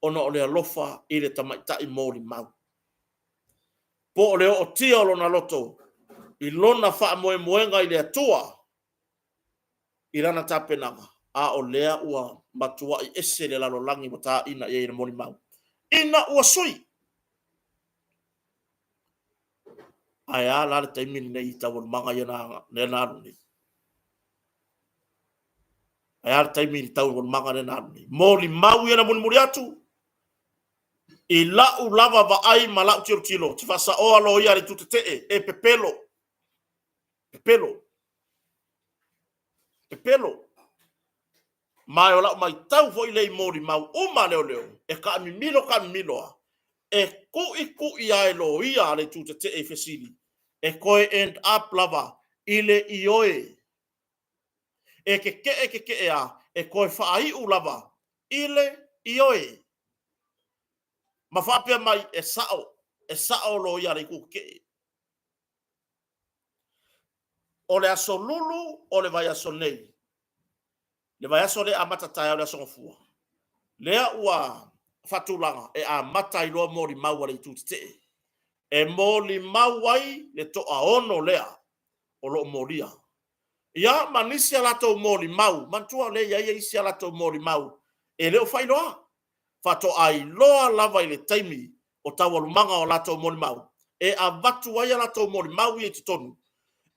ona o le alofa i le tamaitai molimau. Po o le ootia o lona loto i lona faamoemoega i le Atua i lana tapenaga, a o lea ua matuai ese le lalolagi ua taina i ai e le molimau, ina ua sui. Ae a la le taimi lenei i taualumaga ia lea na alu nei? Ae a le taimi i taualumaga lea na alu nei? Molimau ia na mulimuli atu i lau lava vaai ma lau tilotilo, ou te faasaoa loia a le itu tetee, e pepelo, pepelo, pepelo. Ma o lau matau foi lea i molimau uma a leoleo, e taamimilo taamimilo lava, e tuitui lava e loia a le itu tetee i fesili, e toe end up lava i le ioe. E kekeʻe kekeʻe a, e toe faaiu lava i le ioe. Ma faapea mai, e sao, e sao loia a le itu tetee. O le aso Lulu o le vaiaso nei, le vaiaso lea e amata taeao le Aso Gafua, lea ua faatulaga e amata ai loa molimau a le itu tetee. E molimau ai le toaono lea o lo o molia. Ia, ma nisi a latou molimau, manatua o lea e i ai isi a latou molimau e le o faailoa. Faatoa iloa lava i le taimi o taualumaga o latou molimau, e avatu ai a latou molimau ia i totonu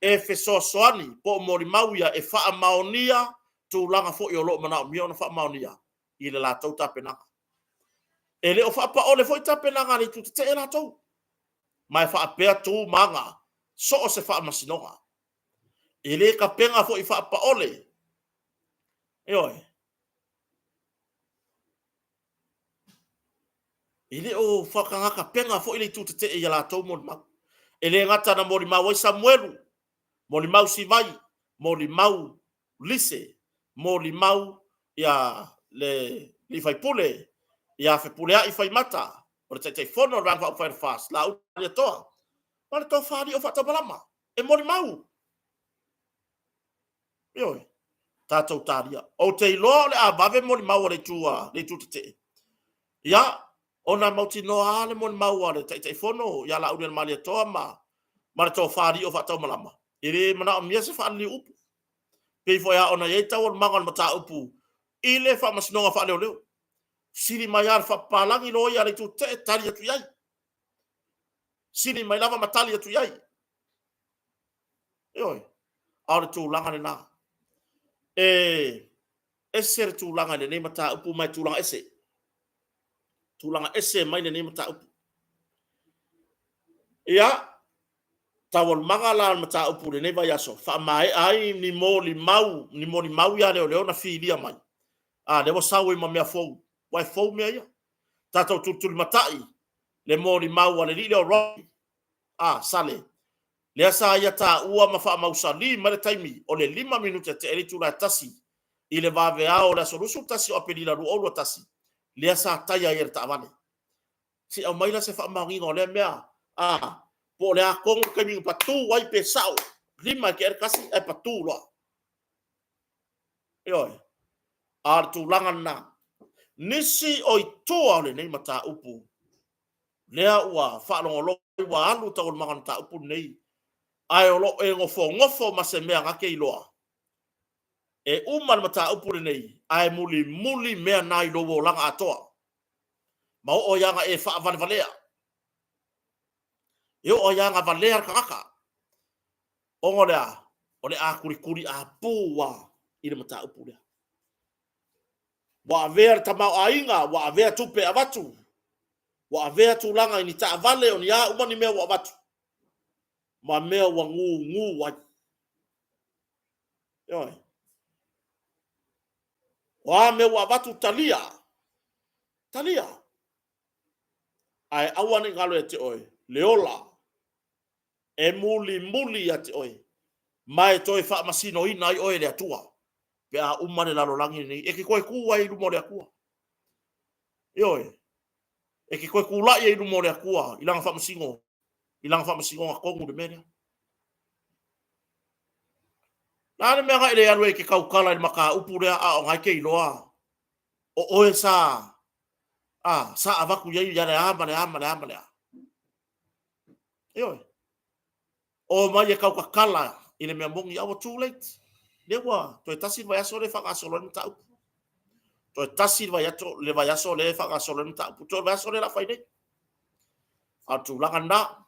e fesoasoani po o molimau ia e faamaonia tulaga foi o lo o manaomia ona faamaonia i le latou tapenaga. E le o faapaole foi tapenaga a le itu tetee latou, ma e faapea tu ma aga so o se faamasinoga. E le tapena foi faapaole, ioe. E le o faatagata foi le itu tetee i a latou molimau. E le gata na molimau ai Samuelu, molimau Sivai, molimau Lise, molimau ia le sui usufono ia Fepuleai Faimata, o le Taitaifono o le Vaega Faaupufai a le FAST, Laauli Malietoa, ma le Tofa alii o Faataumalama e molimau. Ioe, tatou talia. Ou te iloa o le a vave molimau a le itu tetee, ia, ona e mautinoa lava le molimau a le Taitaifono ia Laaulialemalietoa ma le Tofa alii o Faataumalama, e le manaomia se faaliliu upu. Pei foi lava ona i ai taualumaga o le mataupu i le Faamasinoga Faaleoleo. Fesili mai lava le faapapalagi loia a le itu tetee, tali atu i ai. Sili mai lava ma tali atu i ai. Ioe. A o le tulaga lena. E ese le tulaga i lenei mataupu ma e tulaga ese. Tulaga ese mai lenei mataupu. Ia, taualumaga la o le mataupu i lenei vaiaso, faamaea ai ni molimau, ni molimau ia a leoleo na filia mai. A, lea ua sau ai ma mea fou, aua e fou mea ia. Tatou tulitulimatai le molimau a le alii lea o Robbie, a, Sale, lea sa ia taua ma faamausali mai le taimi o le 5 minute e tea ai le itula e 1 i le vaveao o le aso 21 o Aperila 2021, lea sa taia ai e le taavale. Se i aumai la se faamaoniga o lea mea, a, po o le a tonu le taimi na patu ai pe sao, 5 e tea ai le 1 ae patu loa. Ioe. A o le tulaga lena. Nisi o itua o lenei mataupu lea ua faalogologo ua alu taualumaga o le mataupu lenei, ae o lo o e nofonofo ma se mea na te iloa, e uma le mataupu lenei, ae mulimuli mea na i lou olaga atoa, ma oo ai lava ina e faavalevalea. E oo ai lava ina valea le tagata. Ona o le a? O le a tulituliapu lava i le mataupu lea. Ua avea le tamaoaiga, ua avea tupe e avatu, ua avea tulaga i ni taavale, o ni a uma ni mea ua avatu, ma mea ua gugu ai. Ioe. O a mea ua avatu, talia, talia. Ae aua ne i galo ia te oe le ola e mulimuli ia te oe, ma e toe faamasinoina ai oe e le Atua pe a uma le lalolagi lenei. E te toe tu ai i luma o le Atua. Ioe. E te toe tulai ai i luma o le Atua i lana faamasino, i lana faamasinoga tonu i le mea lea. Le a le mea na e le alu ai e te tautala i le mataupu lea a o na e te iloa o oe sa a, sa avatu i ai ia le a ma le a ma le a ma le a. Ioe. Omai e tautatala i le mea moni, a ua too late. Lea ua toe tasi le vaiaso lea e faagasolo ai le mataupu. Toe tasi le vaiaso lea e faagasolo ai le mataupu. Toe o le vaiaso lea o le a fai nei. A o le tulaga lena,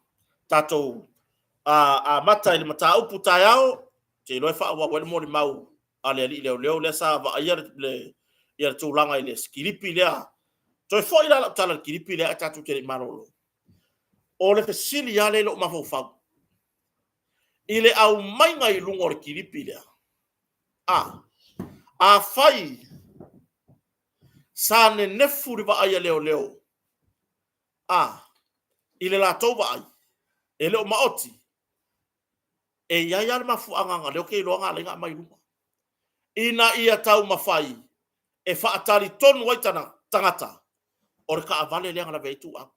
tatou amata i le mataupu taeao, ou te iloa e faaauau ai le molimau a le alii leoleo lea sa vaaia le, ia le tulaga i le kilipi lea. Toe foi la lau tala i le kilipi lea ae tatou te le i malolo. O le fesili lava lea i lou mafaufau, i le aumaiga i luga o le kilipi lea, a, afai sa nenefu le vaai a leoleo, a, i le latou vaai, e le o maoti, e i ai lava le mafuaaga lea ou te iloa na ala ai ona aumai i luga, ina ia taumafai e faatalitonu ai tagata o le taavale lea na lavea ai Tuuau.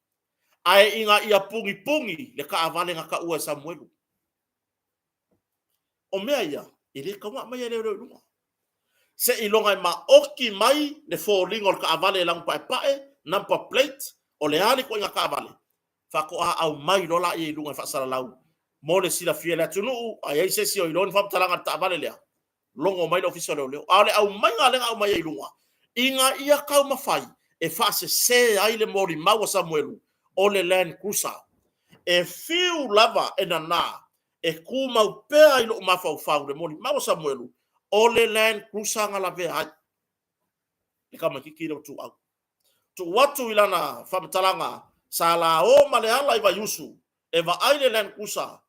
Ae ina ia pugipugī le taavale na taua e Samuelu. O mea ia, e le tatau ona aumaia e leoleo i luga. Seiloga e maoti mai le foliga o le taavale e lanupaepae, number plate, o le a le ituaiga taavale, faatoa aumai loa lea i luga e faasalalau. Mo le silafia e le atunuu, a i ai se isi o iloa ni faamatalaga i le taavale lea, logo mai le Ofisa o Leoleo. A o le aumaiga lea na aumai ai i luga, ina ia taumafai e faasese ai le molimau a Samuelu o le Land Cruiser. E fiu lava e nana, e tumau pea i lou mafaufau le molimau a Samuelu o le Land Cruiser na lavea ai le tamaitiiti lea o Tuuau. Tuu atu i lana faamatalaga, sa la o ma Leala i Vaiusu e vaai le Land Cruiser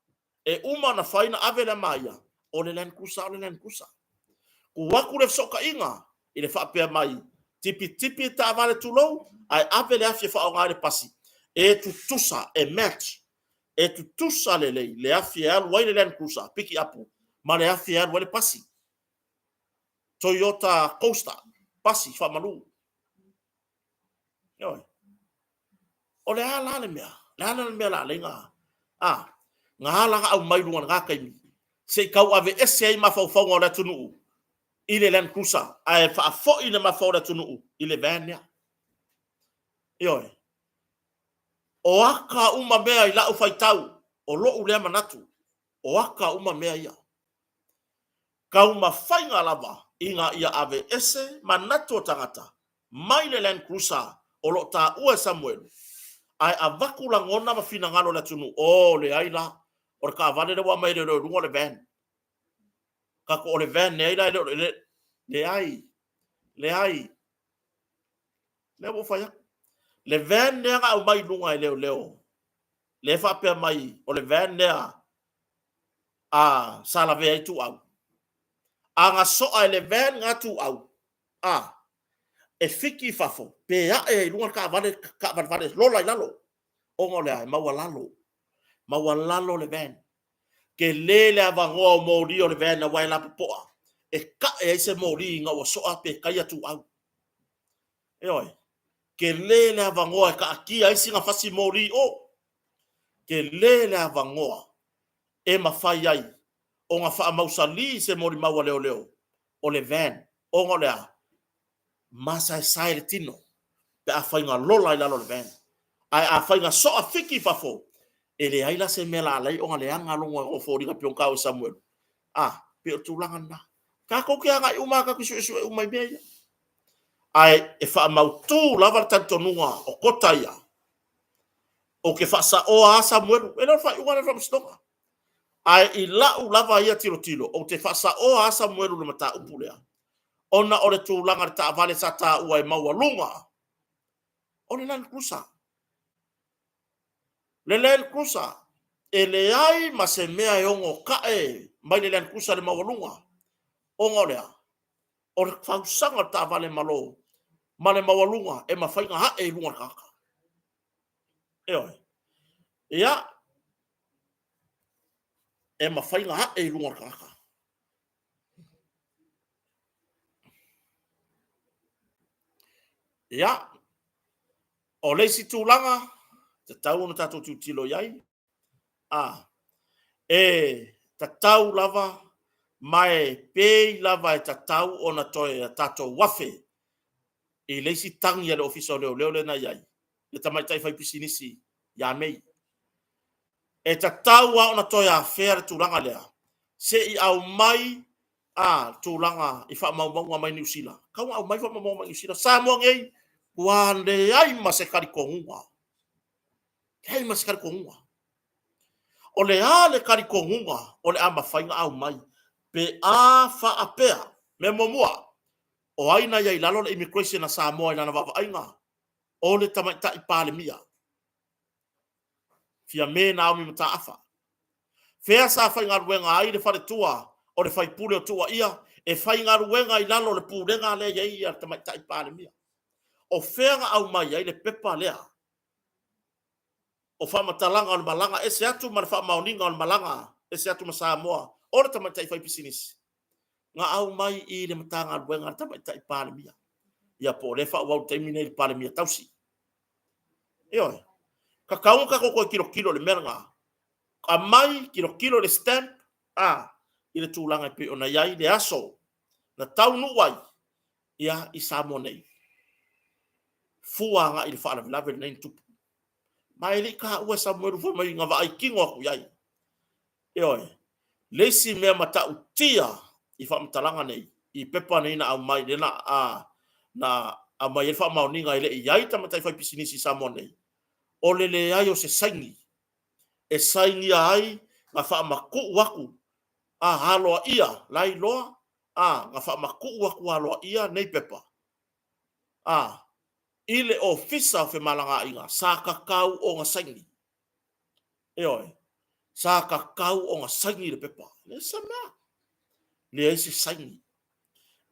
e uma ona fai na ave lea ma ia, o le Land Cruiser o le Land Cruiser. Tuu atu le fesootaiga i le faapea mai, tipitipi le taavale tulou, ae ave le afi e faaaoga ai le pasi, e tutusa, e match, e tutusa lelei le afi e alu ai le Land Cruiser pikiapu ma le afi e alu ai le pasi. Toyota Coaster, pasi faamalu. Ioe. O le a la le mea? Le a la le mea la alai na a na ala na aumai luga na taimi se i tau ave ese ai mafaufauga o le atunuu i le Land Cruiser ae faafoi le mafaufau o le atunuu i le van lea. Ioe. O aka uma mea i lau faitau, o lou lea manatu, o aka uma mea ia. Taumafaiga lava ina ia aveese manatu o tagata mai le Land Cruiser o lo o taua e Samuelu, ae avatu lagona ma finagalo o le atunuu, oh leai la, o le taavale lea ua aumai e leoleo i luga o le van. Tatou o le van leai la e le o le leai, leai. Lea ua ou fai atu. Le van lea na aumai i luga e leoleo, lea e faapea mai o le van lea a sa lavea ai Tuuau. A na soa e le van na Tuuau, a, e fiki i fafo, pe ae ai i luga le taavale, taavalevale lola i lalo. Ona o le a? E maualalo. Maualalo le van. Tele le avanoa o moli o le van aua e lapopoa, e tae ai se moli ina ua soa pe taia Tuuau. Ioe. Tele le avanoa e taatia ai sina fasi moli i o. Tele le avanoa e mafai ai ona faamausali se molimau a leoleo o le van, ona o le a? Masaesae le tino pe afai na lola i lalo o le van. Ae afai na soa fiki i fafo, e leai la se mea la alai ona leaga logo o foliga pei ona taua e Samuelu. A, pei o le tulaga lena. Tatou te agai uma lava tatou te suesue uma i mea ia. Ae e faamautu lava le talitonuga o Kota ia, ou te faasaoa lava Samuelu. E le o le faaiuga lea o le faamasinoga. Ae i lau lava ia tilotilo, ou te faasaoa lava Samuelu i le mataupu lea, ona o le tulaga i le taavale sa taua e maualuga, o le Land Cruiser. Le Land Cruiser, e leai ma se mea e ono tae mai le Land Cruiser i le maualuga, ona o le a? O le fausaga o le taavale malo ma le maualuga e mafai ona ae i luga o le tagata. Ioe. Ia, e mafai ona ae i luga o le tagata. Ia, o le isi tulaga, tatau ona tatou tilotilo i ai, a, e tatau lava ma e pei lava e tatau ona toe tatou afe i le isi tagi a le Ofisa o Leoleo lea na i ai, le tamaitai faipisinisi ia Mei. E tatau lava ona toe afea le tulaga lea, se i aumai a tulaga i faamaumauga mai Niu Sila. Tau na aumai faamaumauga mai Niu Sila. Samoa nei, ua leai ma se talitonuga. Leai ma se talitonuga. O le a le talitonuga o le a mafai ona aumai pe a faapea? Mea muamua, o ai na i ai i lalo le immigration a Samoa i lana vaavaaiga? O le tamaitai Palemia. Fiame Naomi Mataafa. Fea sa faigaluega ai le faletua o le faipule o Tuuaia e faigaluega i lalo o le pulega lea e i ai le tamaitai Palemia? O fea na aumai ai le pepa lea o faamatalaga o le malaga ese atu ma le faamaoniga o le malaga ese atu ma Samoa o le tamaitai faipisinisi? Na aumai i le Matagaluega a le tamaitai Palemia. Ia po o lea e faaauau i le taimi nei i le Palemia tausi. Ioe. Tatau ona tatou toe tilotilo i le mea lena. Aumai, tilotilo i le stamp, a, i le tulaga e pei ona i ai le aso na taunuu ai ia i Samoa nei. Fua agai i le faalavelave lenei na tupu. Ma e le i taua e Samuelu fai mai na vaai tino atu i ai. Ioe. Le isi mea matautia i faamatalaga nei, i pepa nei na aumai, lea na, a, na aumai ai le faamaoniga e le i i ai tamaitai faipisinisi i Samoa nei, o le leai o se saini e sainia ai na faamatuu atu a aloaia, la iloa a na faamatuu atu aloaia nei pepa a i le Ofisa o Femalagaaiga, sa tatau ona saini. Ioe, sa tatau ona saini le pepa. Leai se mea. Leai se saini.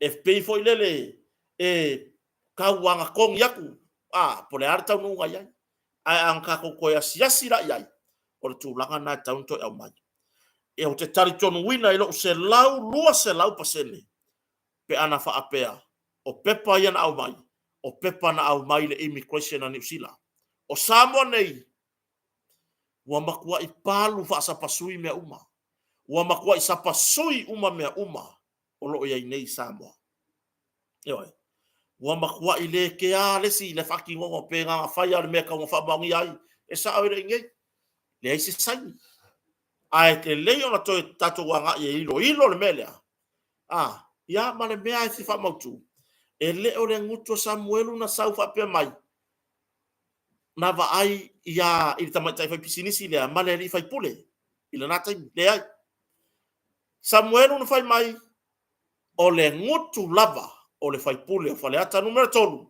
E pei foi lele e tau agatonu atu, a, po o le a le taunuuga i ai. Ae a na tatou toe asiasi la i ai, o le tulaga lena e tatau ona toe aumai. E ou te talitonuina i lou 100, 200% pe ana faapea o pepa ia na aumai, o pepa na aumai i le Immigration a Niu Sila. O Samoa nei, ua matuai palu faasapasui mea uma. Ua matuai sapasui uma mea uma o lo o i ai nei i Samoa. Ioe. Ua matuai le kea le isi i le faatinoga o pe na ona fai lava o le mea e tau ina faamaonia ai. E sao e le i nei. Leai se saini. Ae lelei ona toe tatou agai e iloilo le mea lea. A, ia ma le mea e fia faamautu, e le o le gutu o Samuelu na sau faapea mai, na vaai ia i le tamaitai faipisinisi lea ma le alii faipule i lena taimi. Leai. Samuelu na fai mai, o le gutu lava o le faipule o Faleata Nu.3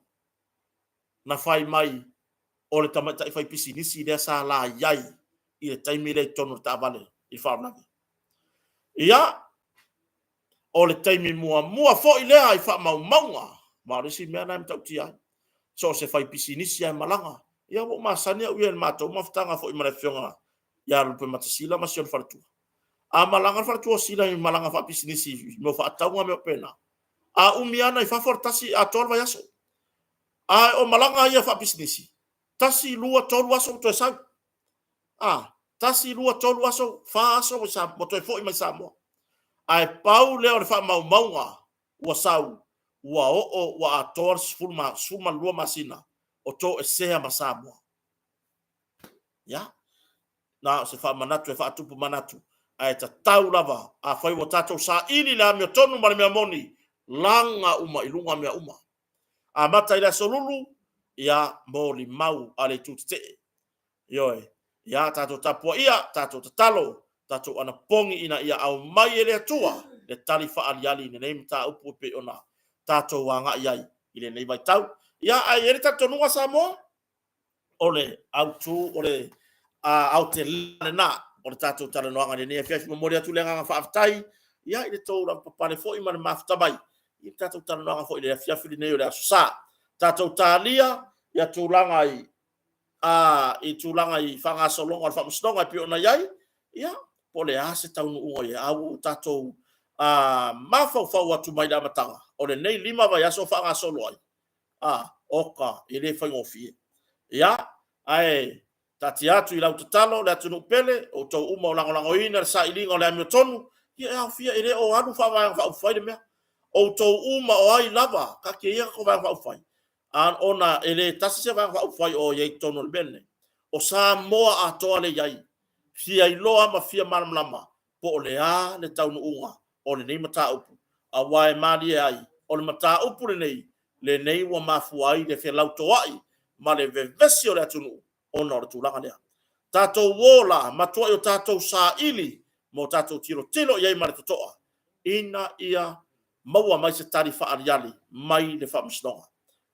na fai mai o le tamaitai faipisinisi lea sa la i ai i le taimi lea i totonu o le taavale i le faalavelave. Ia, o le taimi muamua foi lea i faamaumauga, ma o le isi mea lena e matautia ai, so o se faipisinisi lava e malaga. Ia ua ou masani au ia i le matou mafutaga foi ma le Afioga ia Lupematasila ma si ona faletua. A malaga le faletua o Sila i malaga faapisinisi i mea o faatauga ma mea faapena, a umi lava ona i fafo le tasi atoa le vaiaso. A o malaga ia faapisinisi, tasi, lua, tolu aso ua toe sau. A, tasi, lua, tolu aso, fa aso ua toe foi mai Samoa. Ae pau lea o le faamaumauga ua sau, ua oo ua atoa le 12 masina o toesea ma Samoa. Ia, na o se faamanatu e faatupu manatu, ae tatau lava, afai ua tatou saili le amiotonu ma le mea moni, laga uma i luga mea uma. Amata i le Aso Lulu, ia, molimau a le itu tetee. Ioe, ia tatou tapuaia, tatou tatalo, tatou anapogi ina ia aumai e le Atua le tali faaaliali i lenei mataupu e pei ona tatou agai ai i lenei vaitau. Ia, ae i ai le talitonuga Samoa, o le autu, o le aotelega lena o le tatou talanoaga i lenei afiafi. Momoli atu le agaga faafetai ia i le tou lavapapale foi ma le mafuta mai i le tatou talanoaga foi i le afiafi lenei o le Aso Sa. Tatou talia ia tulaga i a i tulaga i faagasologa o le faamasinoga e pei ona i ai, ia, po o le a se taunuuga i ai, a ua tatou a mafaufau atu mai le amataga o lenei 5 vaiaso o faagasolo ai, a, oka, e le faigofie. Ia, ae taatia atu i lau tatalo le atunuu pele, outou uma o lagolagoina le sailiga o le amiotonu, ia e aofia, e le o alu faavaega faaupufai le mea. Outou uma o ai lava, taatia ia tatou Vaega Faaupufai, a, ona e le tasi se Vaega Faaupufai o i ai i totonu o le mea lenei. O Samoa atoa lea e i ai, fia iloa ma fia malamalama po o le a le taunuuga o lenei mataupu, aua e malie ai, o le mataupu lenei, lenei ua mafua ai le felautoa'i ma le vevesi o le atunuu ona o le tulaga lea. Tatou o la, matuai o tatou saili ma o tatou tilotilo i ai ma le totoa, ina ia maua mai se tali faaaliali mai le Faamasinoga.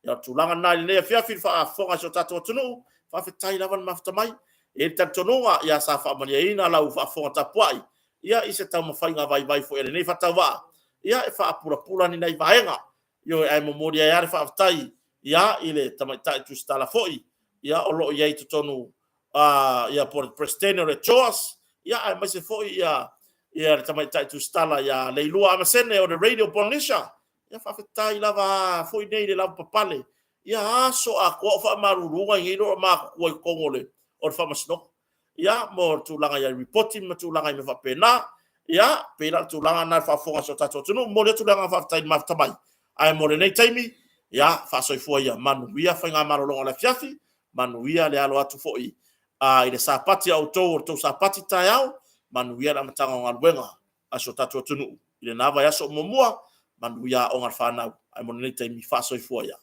Ia, o le tulaga lena i lenei afiafi i le faafofoga a si o tatou atunuu, faafetai lava le mafuta mai. E i ai le talitonuga, ia sa faamalieina lau faafofoga tapuai ia i se taumafaiga vaivai foi a lenei faatauvaa, ia e faapulapula ni nai vaega. Ioe, ae momoli ai lava le faafetai ia i le tamaitai Tusitala foi ia o lo o i ai i totonu ia po o le Peresetene o le JOS, ia aemaise foi ia le tamaitai Tusitala ia Leilua Amasene o le Radio Polynesia. Ia faafetai lava foi nei le lavapapale ia aso atoa o faamaluluga i nei loa matutua i totonu o le faamasinoga. Ia, mo le tulaga i lipoti ma tulaga i mea faapena. Ia, pei la o le tulaga lena i le faafofoga a si o tatou atunuu. Momoli atu le agaga faafetai i le mafuta mai. Ae mo lenei taimi, ia, faasoifua ia manuia faigamalologa o le afiafi, manuia le alo atu foi i le Sapati a outou o le tou Sapati taeao. Manuia le amataga o galuega a si o tatou atunuu i lena vaiaso o muamua. Manuia aoga a le fanau. Ae mo lenei taimi, faasoifua ia.